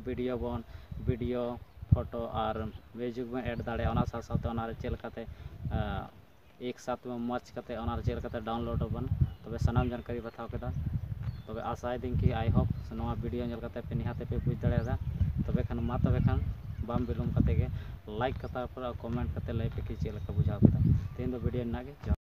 ᱵᱷᱤᱰᱤᱭᱳ ᱵᱚᱱ, ᱵᱷᱤᱰᱤᱭᱳ, ᱯᱷᱳᱴᱳ ᱟᱨ ᱢᱤᱭᱩᱡᱤᱠ ᱵᱚᱱ ᱮᱰ ᱫᱟᱲᱮᱭᱟᱜᱼᱟ᱾ ᱚᱱᱟ ᱥᱟᱶ ᱥᱟᱶᱛᱮ ᱚᱱᱟᱨᱮ ᱪᱮᱫ ᱞᱮᱠᱟᱛᱮ ᱮᱠ ᱥᱟᱛ ᱢᱟᱨᱪ ᱠᱟᱛᱮ ᱚᱱᱟᱨᱮ ᱪᱮᱫ ᱞᱮᱠᱟᱛᱮ ᱰᱟᱣᱩᱱᱞᱳᱰ ᱟᱵᱚᱱ, ᱛᱚᱵᱮ ᱥᱟᱱᱟᱢ ᱡᱟᱱᱠᱟᱨᱤ ᱵᱟᱛᱟᱣ ᱠᱮᱫᱟ᱾ ᱛᱚᱵᱮ ᱟᱥᱟᱭᱮᱫᱟᱹᱧ ᱠᱤ ᱟᱭ ᱦᱳᱯ ᱱᱚᱣᱟ ᱵᱷᱤᱰᱤᱭᱳ ᱧᱮᱞ ᱠᱟᱛᱮ ᱯᱮ ᱱᱤᱦᱟᱹᱛ ᱯᱮ ᱵᱩᱡᱽ ᱫᱟᱲᱮᱭᱟᱫᱟ᱾ ᱛᱚᱵᱮ ᱠᱷᱟᱱ ᱢᱟ ᱛᱚᱵᱮ ᱠᱷᱟᱱ ᱵᱟᱢ ᱵᱤᱞᱚᱢ ᱠᱟᱛᱮ ᱜᱮ ᱞᱟᱭᱤᱠ ᱠᱟᱛᱟ ᱯᱚᱨ ᱠᱚᱢᱮᱱᱴ ᱠᱟᱛᱮ ᱞᱟᱹᱭ ᱯᱮ ᱠᱤ ᱪᱮᱫ ᱞᱮᱠᱟ ᱵᱩᱡᱷᱟᱹᱣ ᱠᱮᱫᱟ᱾ ᱛᱮᱦᱮᱧ ᱫᱚ ᱵᱷᱤᱰᱤᱭᱳ ᱱᱤᱱᱟᱹᱜ ᱜᱮ᱾ ᱡᱚᱦᱟᱨ᱾